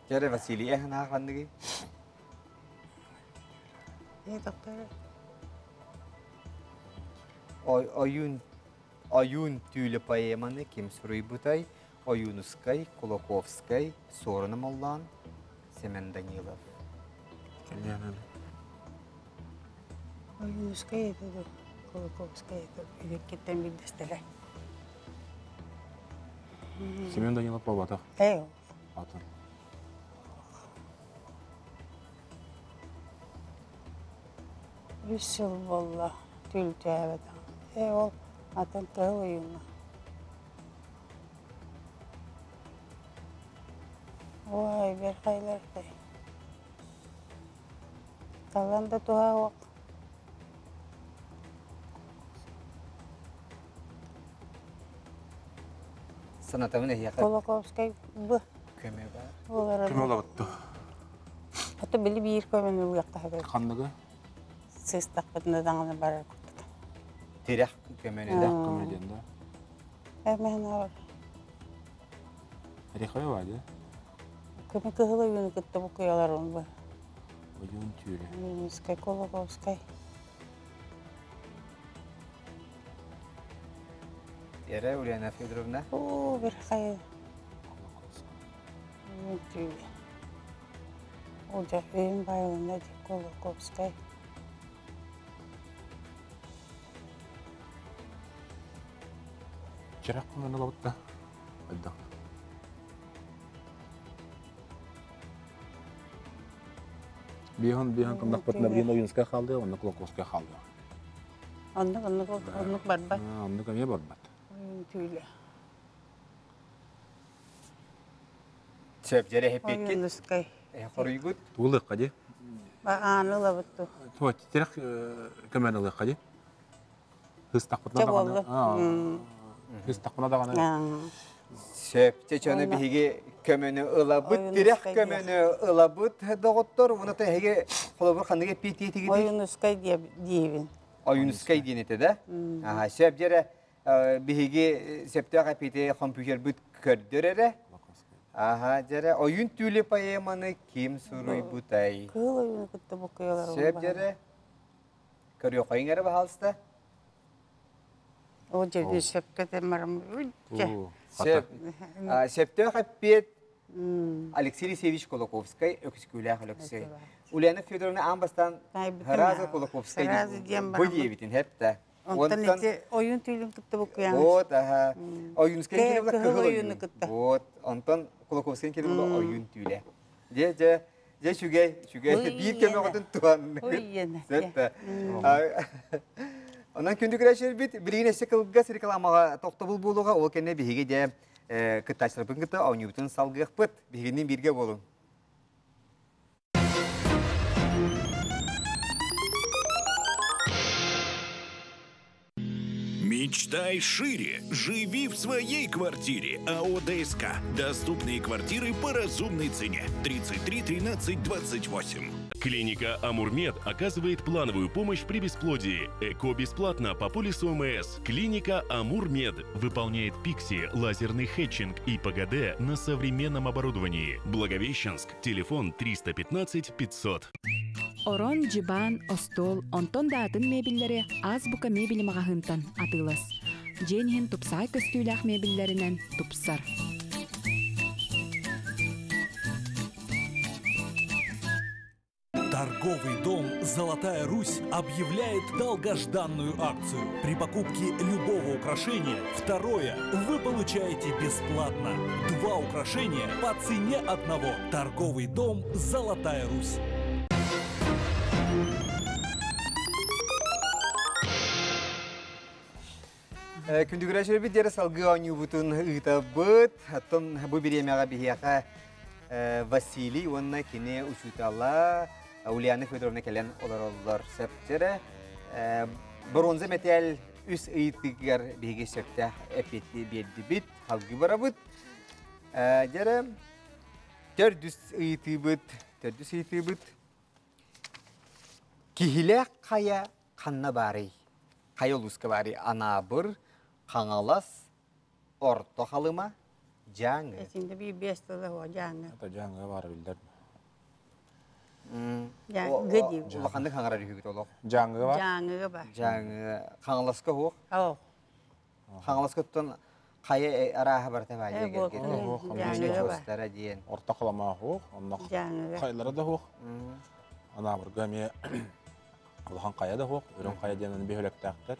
Дьэ Василий эһэн ханныгый? Э, доктор. Ойуун Ойуун түүлэ поэманы ким суруйбутай? Ойуунускай, Кулаковскай, Суорун Омоллоон, Семен Данилов. Ойуунускай это Кулаковскай это үгэккиттэн билдэстэрэ. Семен Данилов буолбатах. Э. Атын. Үс сыл буолла түлтээбэтэх. Ээ ол атын кыһыл ойууҥҥа. Ой, бэрхайлартай. Талан да туһа суох. Санатабын эһиэхэ. Кулаковскай б. Көмө бар. Көмө олабытты. Ото били биир көмөнү ылыахха сөп. Ханныгы? Сыстахпытына даҕаны барар курдук. Тирэх көмөнү да. Көмө диэн да. Эмэһин бар. Рехой вади. Көмө кыһыл ойууну кытта букуйалар он бу. Ойуун түүлэ. Ойуунскай, Кулаковскай. Эре Ульяна Федоровна. Оо, бир хайы. Ойуун түүлэ. Ол дьэ өйүм баайылынна дии Кулаковскай. Чэрэх көмөнү ылабыт да. Хайдах? Биһон биһон кымнахпытына билин Ойуунскай хаалдыа, онно Кулаковскай хаалдыа. Оннук оннук оннук барбат. Оннук эмиэ барбат. Ойуун түүлэ. Сөп дьэрэ эппиккит. Ойуунускай. Хоруйгут. Тугулыахха дии. Ааны ылабыт ту. Туо тирэх көмөн ылыахха дии. Хыстахпытына даҕаны. Хыстахпына даҕаны. Сөп. Чөчөнө биһиги көмөнү ылабыт, тирэх көмөнү ылабыт доҕоттор. Уна эһиги холобур ханнык эппиэтиэтигит? Ойуунускай диэбин. Ойуунускай диэн этэ да? Аха, сөп дьэрэ биһиги сөптөөх эппиэти компьютербыт көрдөр эрэ. Аха, дьэрэ ойуун түүлэ поэманы ким суруйбутай? Кыыл ойууну кытта букуйалар. Сөп дьэрэ. Көрүөххайыҥ эрэ баһаалыста. О дьэ сөпкө темарым. Сөп. Сөптөөх эппиэт Алексей Алексеевич Кулаковскай, Өкүскүүлээх Өлөксөй. Ульяна Федоровна аан бастаан Сразу Кулаковскай бу диэбитин хепте. Онтон ити ойуун түүлүн кытта букуян. Вот, аха. Ойуунскай киһи була кыһыл ойууну кытта. Вот, онтон Кулаковскай киһи була ойуун түүлэ. Дьэ, дьэ, Дьэ үчүгэй, үчүгэй. Биир көмөҕүтүн туһанныгыт. Сөп. Онон күндү күрэчэрбит билигин өссө кылгас рекламаҕа тохтобул буолуоҕа. Ол кэннэ биһиги дьэ кыттааччыларбытын кытта оонньуубутун салгыахпыт. Биһигинниин бииргэ буолуҥ. Мечтай шире, живи в своей квартире. АО ДСК. Доступные квартиры по разумной цене. 33 13 28. Клиника Амурмед оказывает плановую помощь при бесплодии. ЭКО бесплатно по полису ОМС. Клиника Амурмед выполняет ПИКСИ, лазерный хетчинг и ПГД на современном оборудовании. Благовещенск. Телефон 315 500. Орон, дьыбаан, остуол, онтон да атын мебеллэри Азбука мебель маҕаһыынтан атыылас. Дьиэн иһин тупсаҕай көстүүлээх мебеллэринэн тупсар. Торговый дом «Золотая Русь» объявляет долгожданную акцию. При покупке любого украшения второе вы получаете бесплатно. Два украшения по цене одного. Торговый дом «Золотая Русь». Күндүгүрэ диэри салгыы оонньуубутун ыытабыт. Оттон бу бириэмэҕэ биһиэхэ Василий уонна кини учуутала Ульяна Федоровна кэлэн олороллор. Сөптөрө. Бронза мэтээл Үс ыйытыгар биһиги сөптөөх эппиэти биэрдибит, салгыы барабыт. Дьэрэ, төрдүс ыйытыыбыт, төрдүс ыйытыыбыт. Киһилээх хайа ханна баарый? Хайа улууска баарый? Анаабыр, Хаҥалас, Орто Халыма, Дьааҥы. Этинде би бес тыла о Дьааҥы. Это Дьааҥы баара биллэр. Дьааҥы диир. Улаханнык хаҥарар үһүгүт олох. Дьааҥыга бар? Дьааҥыга бар. Дьааҥы Хаҥаласка уһуох. Оо. Хаҥаласка оттон хайа арааһа барыта баар Дьааҥыга бар. диэн. Орто Халыма уһуох, онно хайлара да уһуох. Анаабырга эмиэ улахан хайа да уһуох, Үрүҥ хайа диэн бөһүөлэктээхтэр.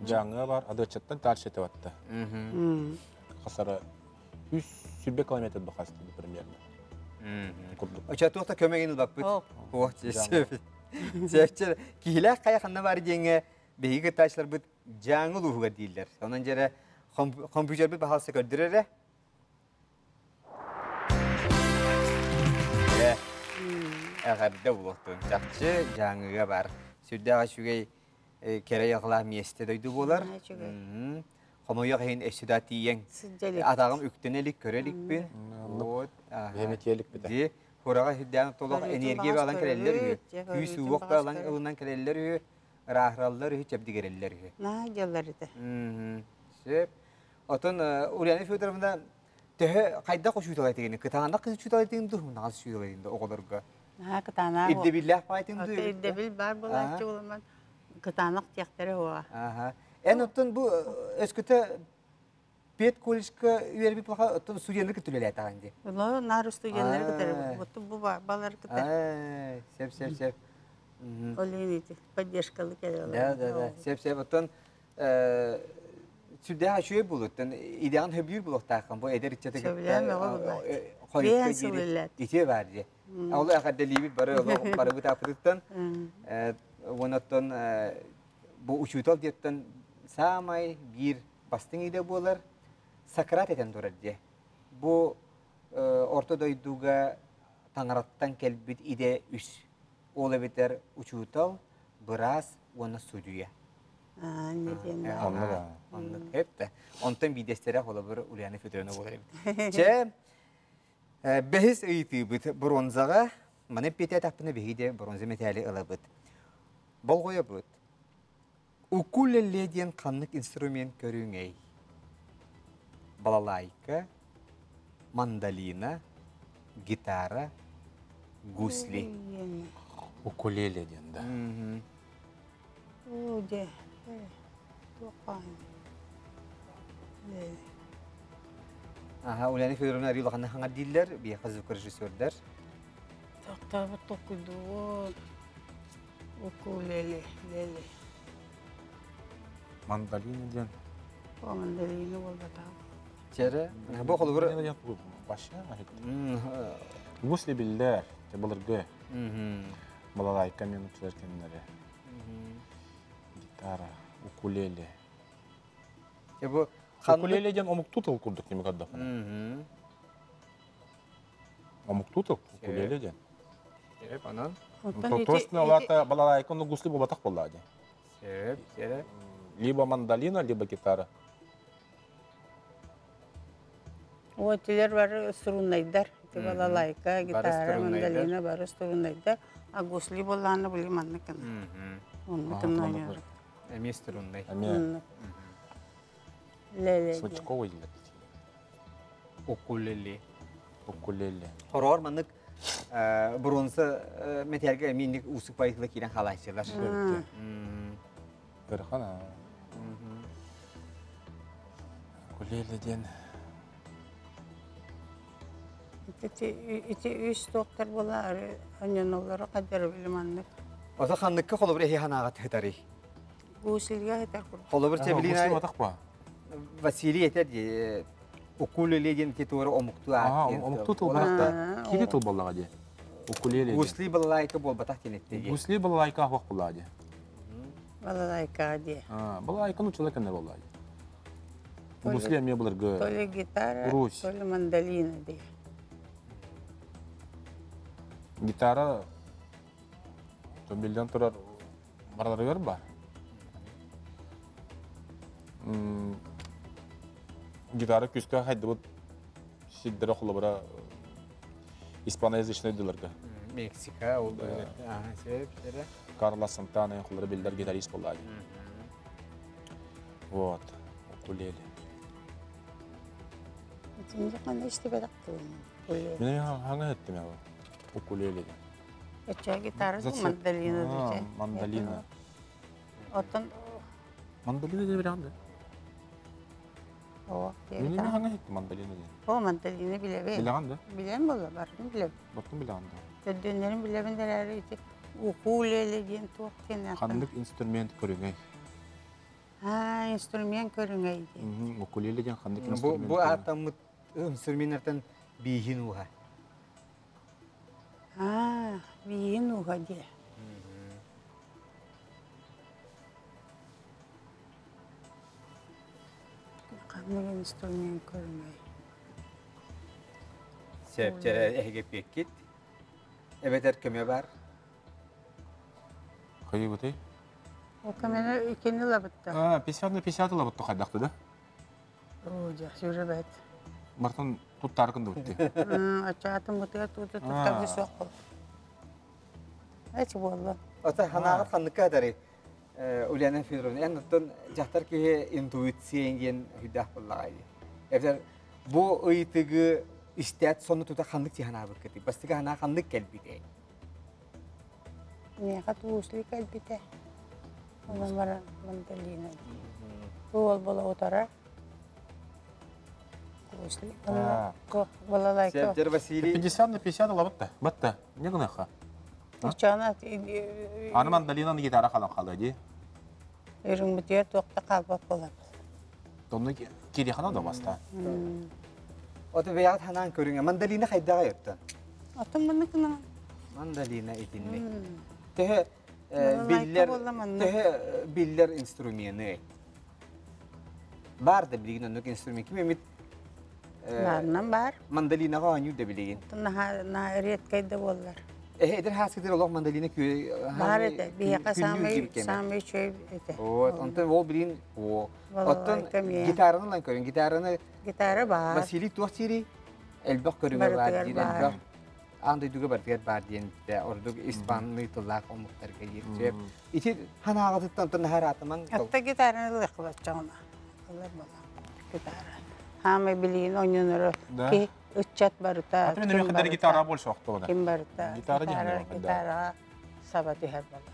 Дьааҥыга бар, Адыаччаттан таарча этэ Хасара 120 километр бахасты примерно. Курдук. Оча туохта көмөгүн ылбаппыт. О, Чэччэ киһилээх хайа ханна бар диэҥҥэ биһиги кыттааччыларбыт Дьааҥы улууһугар дииллэр. Онон дьэрэ компьютербыт баһаалса көрдөрөр эрэ. Эҕэрдэ буолуохтун. Чахчы Дьааҥыга бар. Сүрдээх үчүгэй кэрэ айылҕалаах миэстэ дойду буолар. Хомойуох иһин өссө да тиийэн атаҕым үктэнэ илик, көрө иликпин. Вот. Ди хураҕа сүрдээх толох энергия балан кэлэллэр үһү. Күүс уох балан ылынан кэлэллэр үһү. Ырааһыраллар үһү, чэбдигирэллэр үһү. Наа дьаллар ити. Сөп. Отон Ульяна Федоровна төһө хайдах учуутал этигини? Кытаанах учуутал этигин дуу, наҕас учуутал этигин дуу оҕолорго? Наһаа кытаанах. Ирдэбиллээх баайтын дуу? Ирдэбил баар буолааччы буламан кытаанах диэхтэрэ уоҕа. Аха. Эн оттон бу өскөтө педколледжка үөрбүт плаха оттон студеннар кытта үлэлээтэҕин дии. Олор наар студеннары кытары бу бу балар кытары. Сөп сөп сөп. Ол ити поддержкалы кэлэлэр. Да да да. Сөп сөп. Оттон сүрдээх үчүгэй буолуттан идэҕин хөбүлүүр буолуохтааххын бу эдэр ыччаты кытта хойукка диэри ити баар дии. Ол эҕэрдэлиибит бары барыбыт ааппытыттан уонна бу учуутал диэттэн саамай биир бастыҥ идэ буолар Сократ этэн турар дии. Бу орто дойдуга таҥараттан кэлбит идэ үс. Ол эбэтэр учуутал, быраас уонна судьуйа. Оннук эптэ. Онтон биирдэстэрэ холобур Ульяна Федоровна буолар эбит. Чэ, бэһис ыйытыыбыт бронзаҕа маны эппиэтээтэхпинэ биһиги де бронза мэтээли ылабыт. Болҕойобут. Укулеле диэн ханнык инструмент көрүҥэй? Балалайка, мандолина, гитара, гусли. Укулеле диэн да. Оо, дьэ, туох Аха, Ульяна Федоровна арыы улаханна хаҥар дииллэр, биһиэхэ звукорежиссердар. Тохтообут толкуйдуубут. Укулеле, леле. Мандолина диэн. О, мандолина буолбатах. Чэрэ, бу холобур... Гусли биллэр, былыргы. Балалайка минуталар кэмнэрэ. Гитара, укулеле. Бу Укулеле диэн омуктуу тыл курдук ньымы көрдөххүнэ. Омуктуу тыл укулеле диэн. Сөп, анан. Точно олата балалайка ну гусли буолбатах буоллаа дии. Сөп, сөп. Либо мандолина, либо гитара. Отилер бары струннайдар. Балалайка, гитара, мандолина бары струннайдар. А гусли боллааны били маннык гына. Оннук гына Эмиэ струннай. Эмиэ. Леле. Смычковый дииллэр. Укулеле. Укулеле. Хороор маннык бронза мэтээлгэ эмиэ инник уусук байытыла киирэн хаалааччылар. Ырхана. Укулеле диэн Ити үс доктор була онньоноллоро хаддара билим аннык. Ото ханныкка холобур эһи ханаҕа тыһытарый? Гусельга хытар курдук. Холобур чэбилин Василий этэр дии укулеле диэн ити туора омуктуу аат диэн. Омуктуу тыл буолбатах. Кири тыл буоллаҕа дии. Укулеле. Гусли балалайка буолбатах диэн этти дии. Гусли балалайка ахуах буоллаҕа дии. Балалайка дии. Балалайка нууччалар кэннэ буоллаҕа дии. Гусли эмиэ былыргы. То ли гитара, то ли мандолина дии. Гитара биллэн турар бараларыгар бар. Гитара күскэ хайдыбыт сирдere холобура испаноязычный дыларга. Мексика ол себептері. Карлос Сантана холлары биллер гитарист боллады. Вот, укулеле. Итинде кандай иштебедак тылым. Мен хаңа эттим я. Укулеле. Эче гитара мандолина десе. Мандолина. Оттон Мандолина деп билем. О, Мен хаңа эттим мандолина деп. О, мандолина билебе. Билеген да? Билем болла, барын билем. Баттым билеген да. Төдөннөрүн билебин дерәри ити укулеле диэн туох диэн. Ханнык инструмент көрүңэй? А, инструмент көрүңэй ди. Укулеле диэн ханнык инструмент. Бу атамыт инструменттен бийин уха. А, бийин уха ди. Ханнык инструмент көрүңэй. Сепчere эһиге пеккит. Эбетер көмө бар. Хайы бутый? О, көмөнө икени лабытта. А, 50 на 50 лабытта хайдакты да? О, жакшы жүрөбөт. Мартын туттаркын да бутты. Ачаатын бутыга тута туттар десек бол. Эч болду. Ата ханагат ханныкка дары. Ульяна Федоровна, эн оттон жактар киһи интуиция деген хүдах боллагай. Эбер бу ыйтыгы истят сону тута ханнык тихана быккыты. Бастыга хана ханнык келбите. Меха туусли келбите. Онан бара мандолина. Ол бола отара. Туусли. Балалайка. Септер Василий. 50 на 50 лабытта. Батта. Не гынаха. Чана Аны мандолинаны гитара халан халы ди. Өрүң бутер тоқта қалбап болап. Тонны кири хана да баста. Ота бәят ханан көрүңө мандолина хайдага йоттан. Атын мыныкына. Мандолина итинни. Төһө биллер төһө биллер инструменты. Бар да билген оннук инструмент ким эмит Барынан бар. Мандолинага аню да билген. На на редкайда боллар. Эдер хасыдыр олох мандолина күй. Бар эте. Бияка самый самый чөй эте. Вот, онтон ол билин о. Оттон гитараны лан көрүн, гитараны Гитара бар. Василий Туахтири элбэх көрүҥэ бар диир, элбэх аан дойдуга барытыгар бар диэн ордук испанный тыллаах омуктарга диир. Ити ханааҕытыттан онтон наһараатымаҥ. Атта гитараны лыхлаччаҕына. Алар бала. Гитара. Хамы билин ойнонору ки ыччат барыта. Аты мен хаддар гитара больше охтода. Ким барыта. Гитара диэн Гитара саба түһэр бала.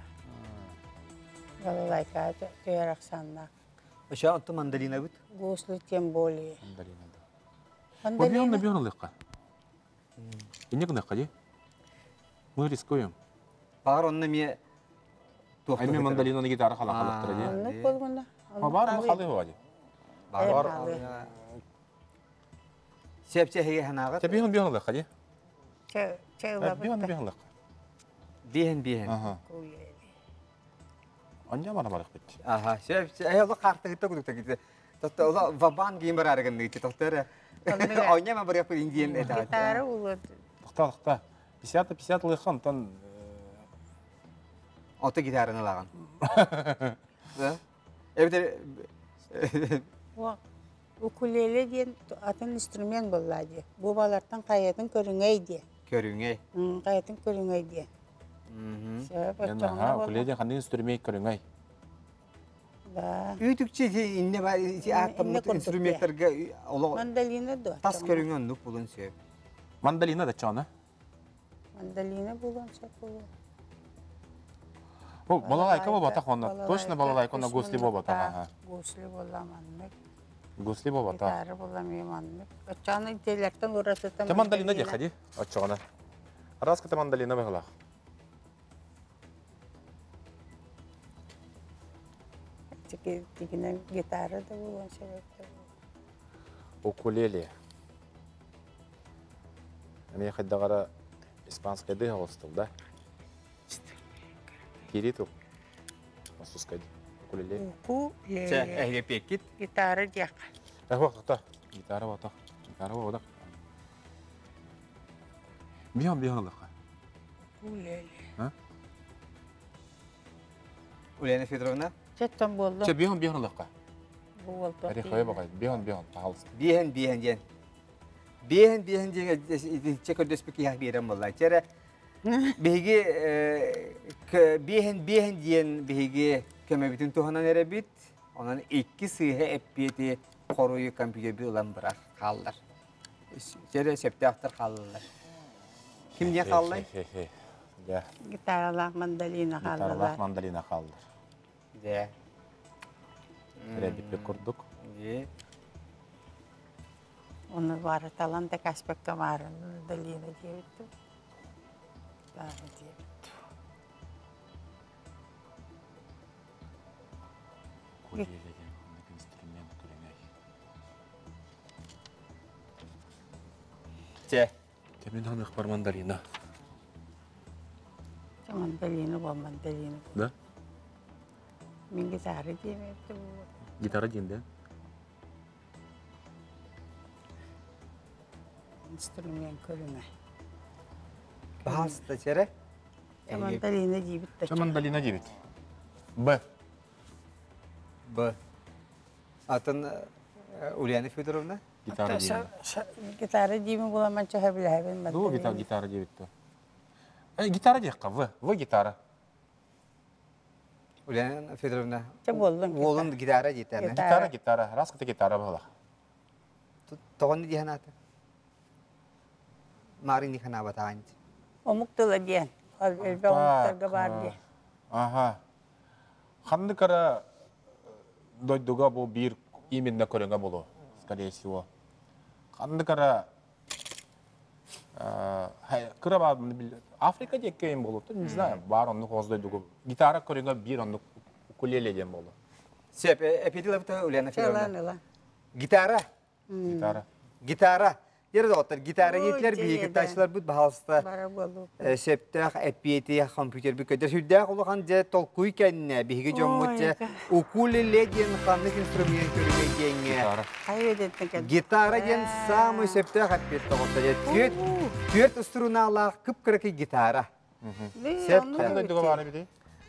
Балалайка түһэр ахсанна. Ошо онтон мандолина бит. Гусли тем более. Мандолина. Мандолина. Бион лыка. И не гныха, ди. Мы рискуем. Бар онна ме Айме мандолина на гитара хала халыктыра ди. Оннук болгуна. Бар мы халы вади. Бар. Сепче хеге ханагат. Те бион бион лыка, ди. Че че лабыта. Бион бион лыка. Биен биен. Ага. Анья мана барых бит. Ага, сепче э ола картыгыта кудукта ките. Тотто ола вабан кийин бар арыгын дигити токтор. Ойня ма барых бит индиен это. Гитара улы. Тохта, тохта. 50 на 50 лыхан тан Ото гитараны лаган. Да? Эбитер Укулеле диэн атын инструмент болла ди. Бу балартан каятын көрүңэй ди. Көрүңэй. Каятын көрүңэй ди. Ага, укулеле ханды инструмент көрүңэй. Да. Үтүкче инне бар аттамыт инструменттерге оло Мандолина да. Тас көрүңөн нук булун сөп. Мандолина да чана. Мандолина булун сөп булун. Бу балалайка бу батак онда. Точно балалайка онда гусли бу батак. Ага. Гусли болла маннык. Гусли бу батак. Гитара болла меманнык. Ачаны телектен урасыта. Те мандолина де ходи. Ачана. Раз ката мандолина бахлах. Тигинен гитара да булган себеп. Укулеле. Ами хаддагара испанская дыга остыл, да? Кириту. Французская укулеле. Укулеле. Че, эге пекит. Гитара дияк. Эх, вакта. Гитара вакта. Гитара вакта. Бихан бихан лаха. Укулеле. А? Ульяна Федоровна? Четтен болду. Че бихан бихан лаха. Бу уол туох Эри хойо баҕай, биһон биһон, пожалуйста. Биэһэн биэһэн диэн. Биэһэн биэһэн диэн итинчэ көрдөспүт киһи биэрэн буолла. Чэрэ биһиги биэһэн биэһэн диэн биһиги көмөбүтүн туһанан эрэбит. Онон икки сыыһа эппиэти хоруйу компьютерби ылан бырах хааллар. Чэрэ сөптөөхтөр хааллаллар. Ким диэн хааллай? Гитаралаах мандолина хааллалар. Гитаралаах мандолина хааллар. Дьэ. Эрэбиппит курдук. Дьэ. Оны бары талан да каспекка баарын мандолина диэбит. Бары диэбит. Укулеле диэн ханнык инструмент көрүҥэй? Чэ. Мин ханыахпар мандарина. Мандолина бу мандолина. Да? Мин гитара диэм Гитара диэн да? Инструмент көрүҥэ. Баһаста чэрэ. Мандолина диибит да. Мандолина диибит. Б. Б. Атын Ульяна Федоровна? Гитара диибит. Гитара диибин буламан чөһө билэһэбин. Ну, гитара диэбит то. Гитара диэххэ, В. В гитара. Ульяна Федоровна. Чэ буоллун. Уолун гитара диэтэ. Гитара, гитара. Раз кыта гитара буолах. Тоҕону диэн аата? Марын диханаабатаан. Омук тыла диэн. Элбэх омуктарга баар диэн. Ага. Ханнык эрэ дойдуга бу биир именно көрүҥэ болу, скорее всего. Ханнык эрэ кыра баар Африка диэккэ болу, не знаю, баар оннук оҕус дойдуга. Гитара көрүҥэ биир оннук укулеле диэн болу. Сөп, эпидилабыта Ульяна Федоровна. Гитара. Гитара. Гитара. Дьэ доҕоттор, гитара диэтилэр биһиги кыттааччыларбыт баһаалыста сөптөөх эппиэти компьютербит көтөр. Сүрдээх улахан дьэ толкуй кэннэ биһиги дьоммут дьэ укулеле диэн ханнык инструмент көрүҥэ диэҥҥэ гитара диэн саамай сөптөөх эппиэт доҕоттор. Дьэ түөрт устурунаалаах кып-кыракый гитара. Сөп.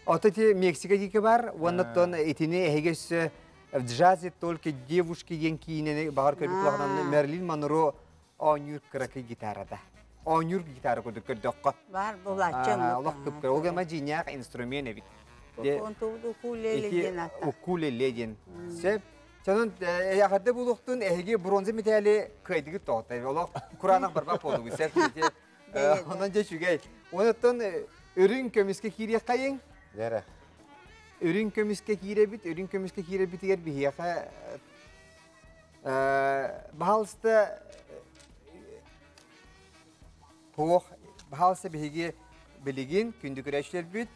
Ото ти Мексика диэки бар, уонна оттон итини эһиги өссө в джазе только девушки диэн киинэни баҕар көрбүт улаханан Мерлин Монро оонньуур кыракый гитарада. Оонньуур гитара курдук көрдөххө. Бар булааччы Олох кып-кыра. Ол гына дьиҥнээх инструмент эбит. Укулеле диэн ата. Укулеле диэн. Сөп. Сонун эһэхэрдэ булуохтун эһиги бронза металли кыайдыгыт тоҕоттой. Олох кураанах барбах буолугу. Сөп. Онон дьэ үчүгэй. Онуттан үрүҥ көмүскэ киириэххэйиҥ. Дэрэ. Үрүҥ көмүскэ киирэбит, үрүҥ көмүскэ киирэбитигэр биһиэхэ баһаалыста туох баһаалыста биһиги билигин күндү көрөөччүлэрбит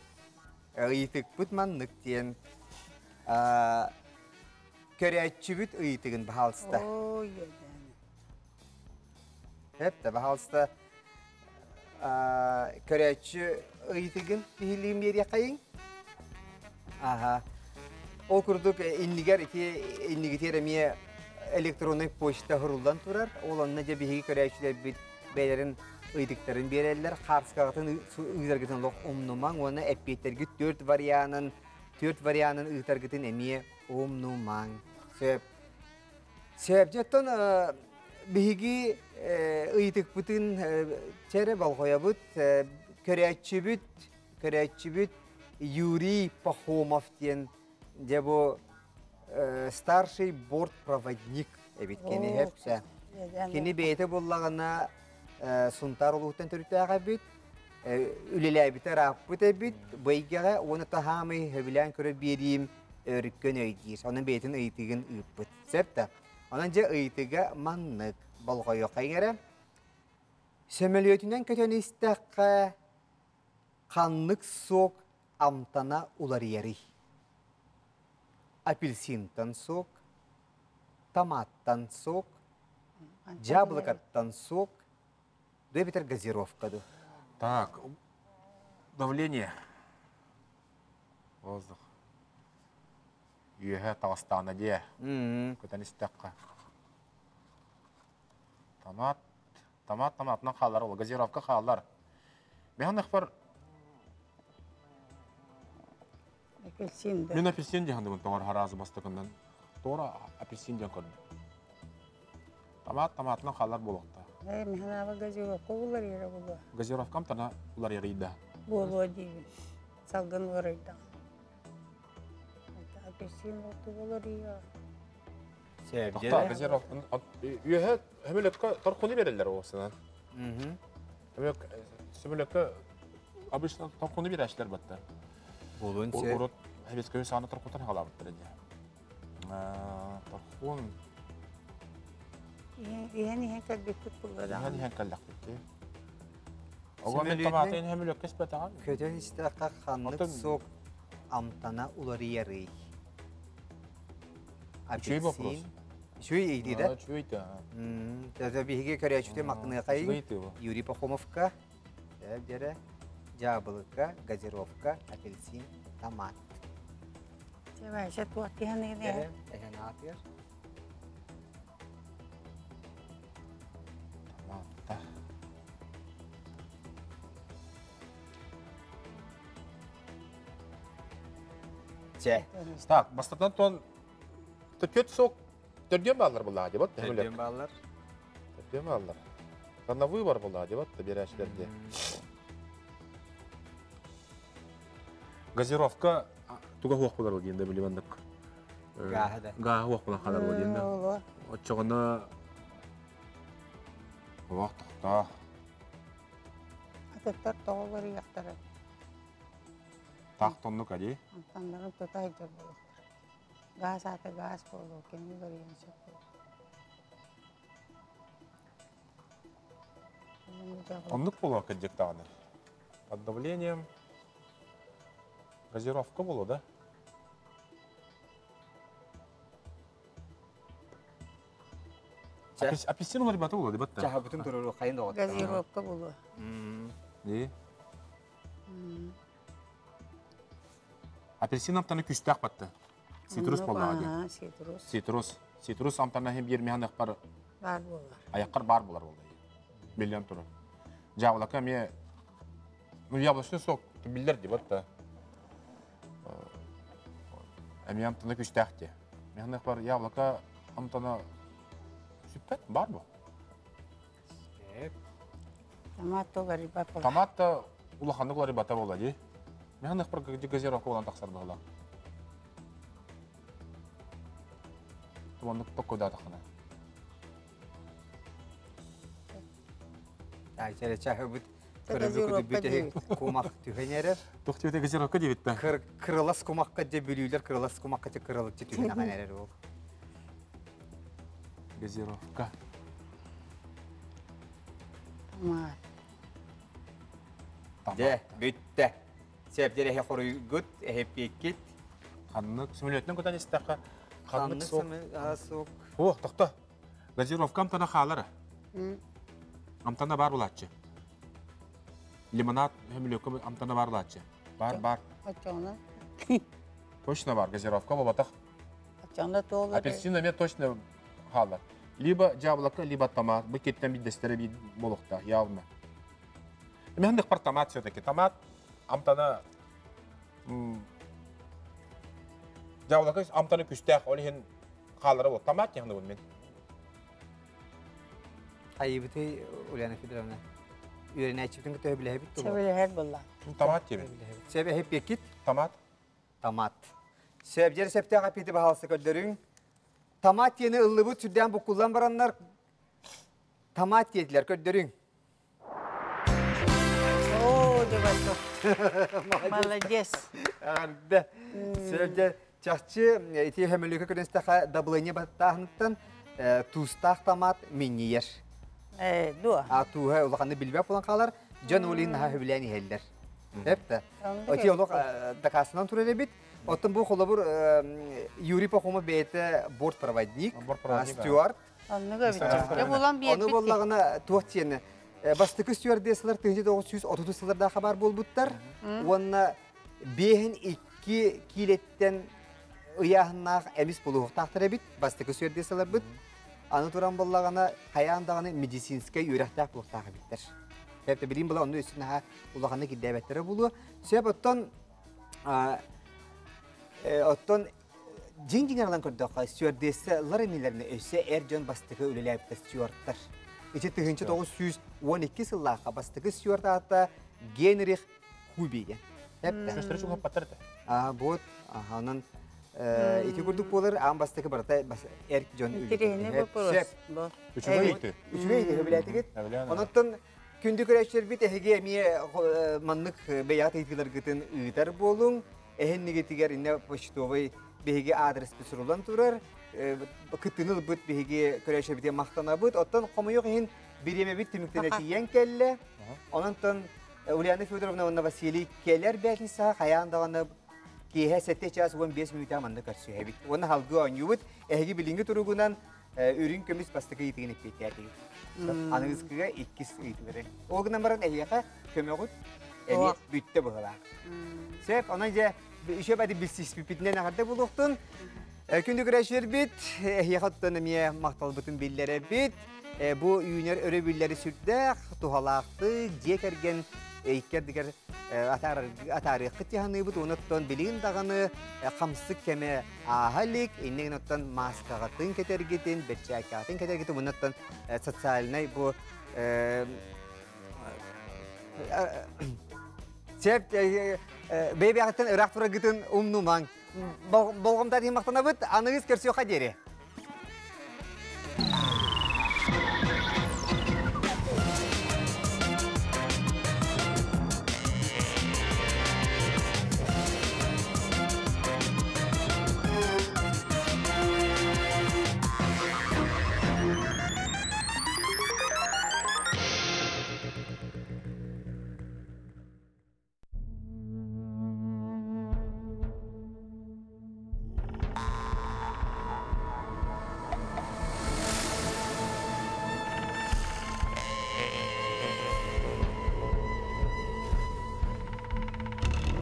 ыйытыкпыт маннык диэн көрөөччүбүт ыйытыгын баһаалыста. Эптэ, баһаалыста көрөөччү ыйытыгын киһилиин биэриэххэйиҥ. Аха. Ол курдук иннигэр ити иннигитигэр эмиэ электроннай почта хуруллан турар. Ол онно дьэ биһиги көрөөччүлэрбит бэйэлэрин ыйытыктарын биэрэллэр. Хаарскаҕытын ыытаргытын олох умнумаҥ уонна эппиэттэргит төрт варианын төрт варианын ыытаргытын эмиэ умнумаҥ. Сөп. Сөп. Дьэ оттон биһиги ыйытыкпытын чэрэ болҕойобут көрөөччүбүт көрөөччүбүт Юрий Пахомов диэн дьэ бу старший бортпроводник эбит кини хэпсэ. Кини бэйэтэ буоллаҕына Сунтаар улууһуттан төрүттээх эбит, үлэлээбитэ ырааппыт эбит, бу эйгэҕэ уонна таһаамый сөбүлээн көрөр биэриим өркөн өйдиир. Онон бэйэтин ыйытыгын ыыппыт. Сөп да? Онон дьэ ыйытыга маннык болҕойуохха иҥэрэ. Сөмөлүөтүнэн көтөн истэххэ ханнык сок амтана уларыйарый? Апельсинтан сок, томаттан сок, дьаблыкаттан сок, да эбэтэр газировка ду. Так, давление. Воздух. Үөһэ таҕыстаҕына диэ. Көтөн истэххэ. Томат, томат томатынан хаалар ол, газировка хаалар. Мен ахпар Апельсин да. Мен апельсин диһандыбын тоҥор хараазы бастакынан. Тора апельсин диэн көрдүм. Томат томатынан халар буолуохтаах. Э, миханаба газировка булар yere булуо. Газировкам тана улар ярыйда. Буолуо диибин. Салгын уларыйда. Апельсин оту болор ия. Тохта газировка үөһэ хөмөлөккө торкуну береллер оосынан. Сөмөлөккө обычно торкуну берәшлер батта. Болун се. Урут хебескөй сааны торкутан халабыттар эди. Торкун. Иһэн иһэн кэлбиппит булла да. Иһэн иһэн кэллэхпит. Оҕо мен томатын хөмөлөккө испэтаҕам. Көтөн истэххэ ханнык сок амтана уларыйарый? Үчүгэй вопрос. Үчүгэй ыйдыы да? Үчүгэй да. Тэзэ биһиги көрөөччүтү мактыныахайын Юрий Пахомовка, дьэрэ, дьаабылыка, газировка, апельсин, томат. Чэбэшэ туох тиһэн Дьэрэ, эһэн аатыгар. Томатта. Чэ. Так, бастатан тон төт сок төрдүөн бааллар булаа дебат. Төрдүөн бааллар. Төрдүөн бааллар. На выбор булаа дебат берәшлерде. Газировка туга хуох булар диэн да билибандык. Гааһа да. Гааһа хуох булан халар диэн да. Оччоҕуна Олох тохтоо. Атыттар тоҕо барыйахтара. Таах тоннук ади. Антаннарын тута сылдьар буолуохтар. Гаас аата гаас буолуо, кими барыйан сөп буолуо. Оннук буолуо кырдьык даҕаны. Под давлением газировка буолуо да? Апельсин уларбата буолуо дебатта. Чаһабытын туруру хайын доҕоттор. Газировка буолуо. Дии. Апельсин амтана күстээх батта. Цитрус буоллаҕа дии. Цитрус. Цитрус. Цитрус амтана иһин биир миһан аяқпар бар буолар. Аяққар бар буолар буолла. Биллэн турар. Дьаабылака эмиэ ну яблочный сок биллэр дии батта. Эмиэ амтана күстээх дии. Миһан аяқпар яблоко амтана сүппэт бар бу. Томат то уларыйбат буолар. Томат да улаханнык уларыйбата буолла дии. Миһан аяқпар газировка буолан тахсар быһыылаах. Туоннук токкудаатаххына. Айчара чаһыбыт көрөбү бүтэһик кумах түһэн эрэр. Тух диэбитэ газировка диэбиттэ. Кырылас кумахка дьэ бүлүүлэр кырылас кумахка дьэ кыралыччы түһэн ахан эрэр ол. Газировка. Томат. Дьэ, бүттэ. Сээптэр эһэ хоруйгут, эһэппиэккит. Ханнык сөмөлүөтүнэн көтөн истэххэ ханнык сок? Сок. О, тохто. Газировка амтана хаалара. Амтана бар булааччы. Лимонад сөмөлүөккэ амтана бар булааччы. Бар, бар. Оччоҕуна? Точно бар, газировка болбатах. Оччоҕуна туол Апельсин эмиэ точно хаалар. Либо яблоко, либо томат. Бу киттен биддестере бир болуқта, явно. Эмиэ бар томат все-таки. Томат амтана яблоко амтана күстээх, ол иһин хаалара бол. Томат яхны мен. Хайыбыты Ульяна Федоровна. Үйренәчүтүн көтө билэбит тулу. Сөбүлэһэр буолла. Томат диэбит. Сөбэ хеппекит? Томат. Томат. Сөбжер септеэх аппити баһалсы көрдөрүң. Томат диэни ыллыбыт сүрдээн буккуллан бараннар томат диэтилэр көрдөрүң. О, дебато. Молодец. Арды. Сөбжер чахчы ити хөмөлүкө көрүнстэхэ даблыне баттааһыныттан туустаах томат минньийэр. Э, дуо. А тууһа улаханны билбэт буолан хаалар, дьон улин наһаа хөбүлээн иһэллэр. Эпте. Оти олох дакаасынан турар эбит. Оттон бу холобур Юрий Пахомов бэйэтэ бортпроводник, стюард. Оннук эбит. Дьэ булан Ону биэрбит. боллаҕына туох диэни бастакы стюардессалар 1930 сылларда хабар буолбуттар. Уонна бэһин икки киилеттен ыйааһыннаах эмис булуохтаахтар эбит бастакы стюардессаларбыт. Аны туран боллаҕына хайаан даҕаны медицинскэй үөрэхтээх буолуохтаах эбиттэр. Тэпте билим була онну үстүн аха улаханнык кирдээбэттэрэ булуо. Сөп оттон оттон Дьиҥ-дьиҥэр ылан көрдөххө, стюардессалар иннилэринэ өссө эр дьон бастакы үлэлээбиттэр стюардтар. Ити 1912 сыллаахха бастакы стюард аата Генрих Куби диэн. Көстөрү чугаһаппаттар этэ. Аа, вот, онон ити курдук буолар, аан бастакы барыта эр дьон Интириэһинэй вопрос. Үчүгэй ити. Үчүгэй ити, сөбүлээтигит. Онон күндү көрөөччүлэрбит эһиги эмиэ маннык бэйэҕит ыйытыыларгытын ыытар буолуҥ. Эһиннигитигэр инне почтовый биһиги аадреспыт суруллан турар. Кыттыыны ылбыт биһиги көрөөччүлэрбитигэр махтанабыт. Оттон хомойуох иһин бириэмэбит түмүктэнэ тиийэн кэллэ. Онон Ульяна Федоровна уонна Василий кэлэр бээтинсэҕэ хайаан даҕаны киэһэ 7 чаас 15 мүнүүтэ манна көрсүһэбит. Уонна халгыы оонньуубут. Эһиги билиҥҥи туругунан үрүҥ көмүс бастакы ыйытыгын эппиэттээтигит. Аныгыскыга иккис ыйытыылары. Ол гынан баран эһиэхэ көмөҕүт эмиэ бүттэ быһылаах. Сөп, онон дьэ үчүгэй бadi билсиспиппитинэн эҕэрдэ буолуохтун. Күндү көрөөччүлэрбит, эһиэхэ оттон эмиэ махталбытын биллэрэбит. Бу үүнэр өрөбүллэри сүрдээх туһалаахтык дьиэ кэргэн икки атаарыаххыт дьаһаныыбыт. Онон билигин даҕаны хамсык кэмэ ааһа илик. Иннигин оттон мааскаҕытын кэтэргитин, бэрчээккэҕитин кэтэргитин, онон социальнай бу Сеп бэйбэҕиттэн ыраах тураргытын умнумаҥ. Болҕомто махтанабыт. Аныгыс көрсүөххэ диэри.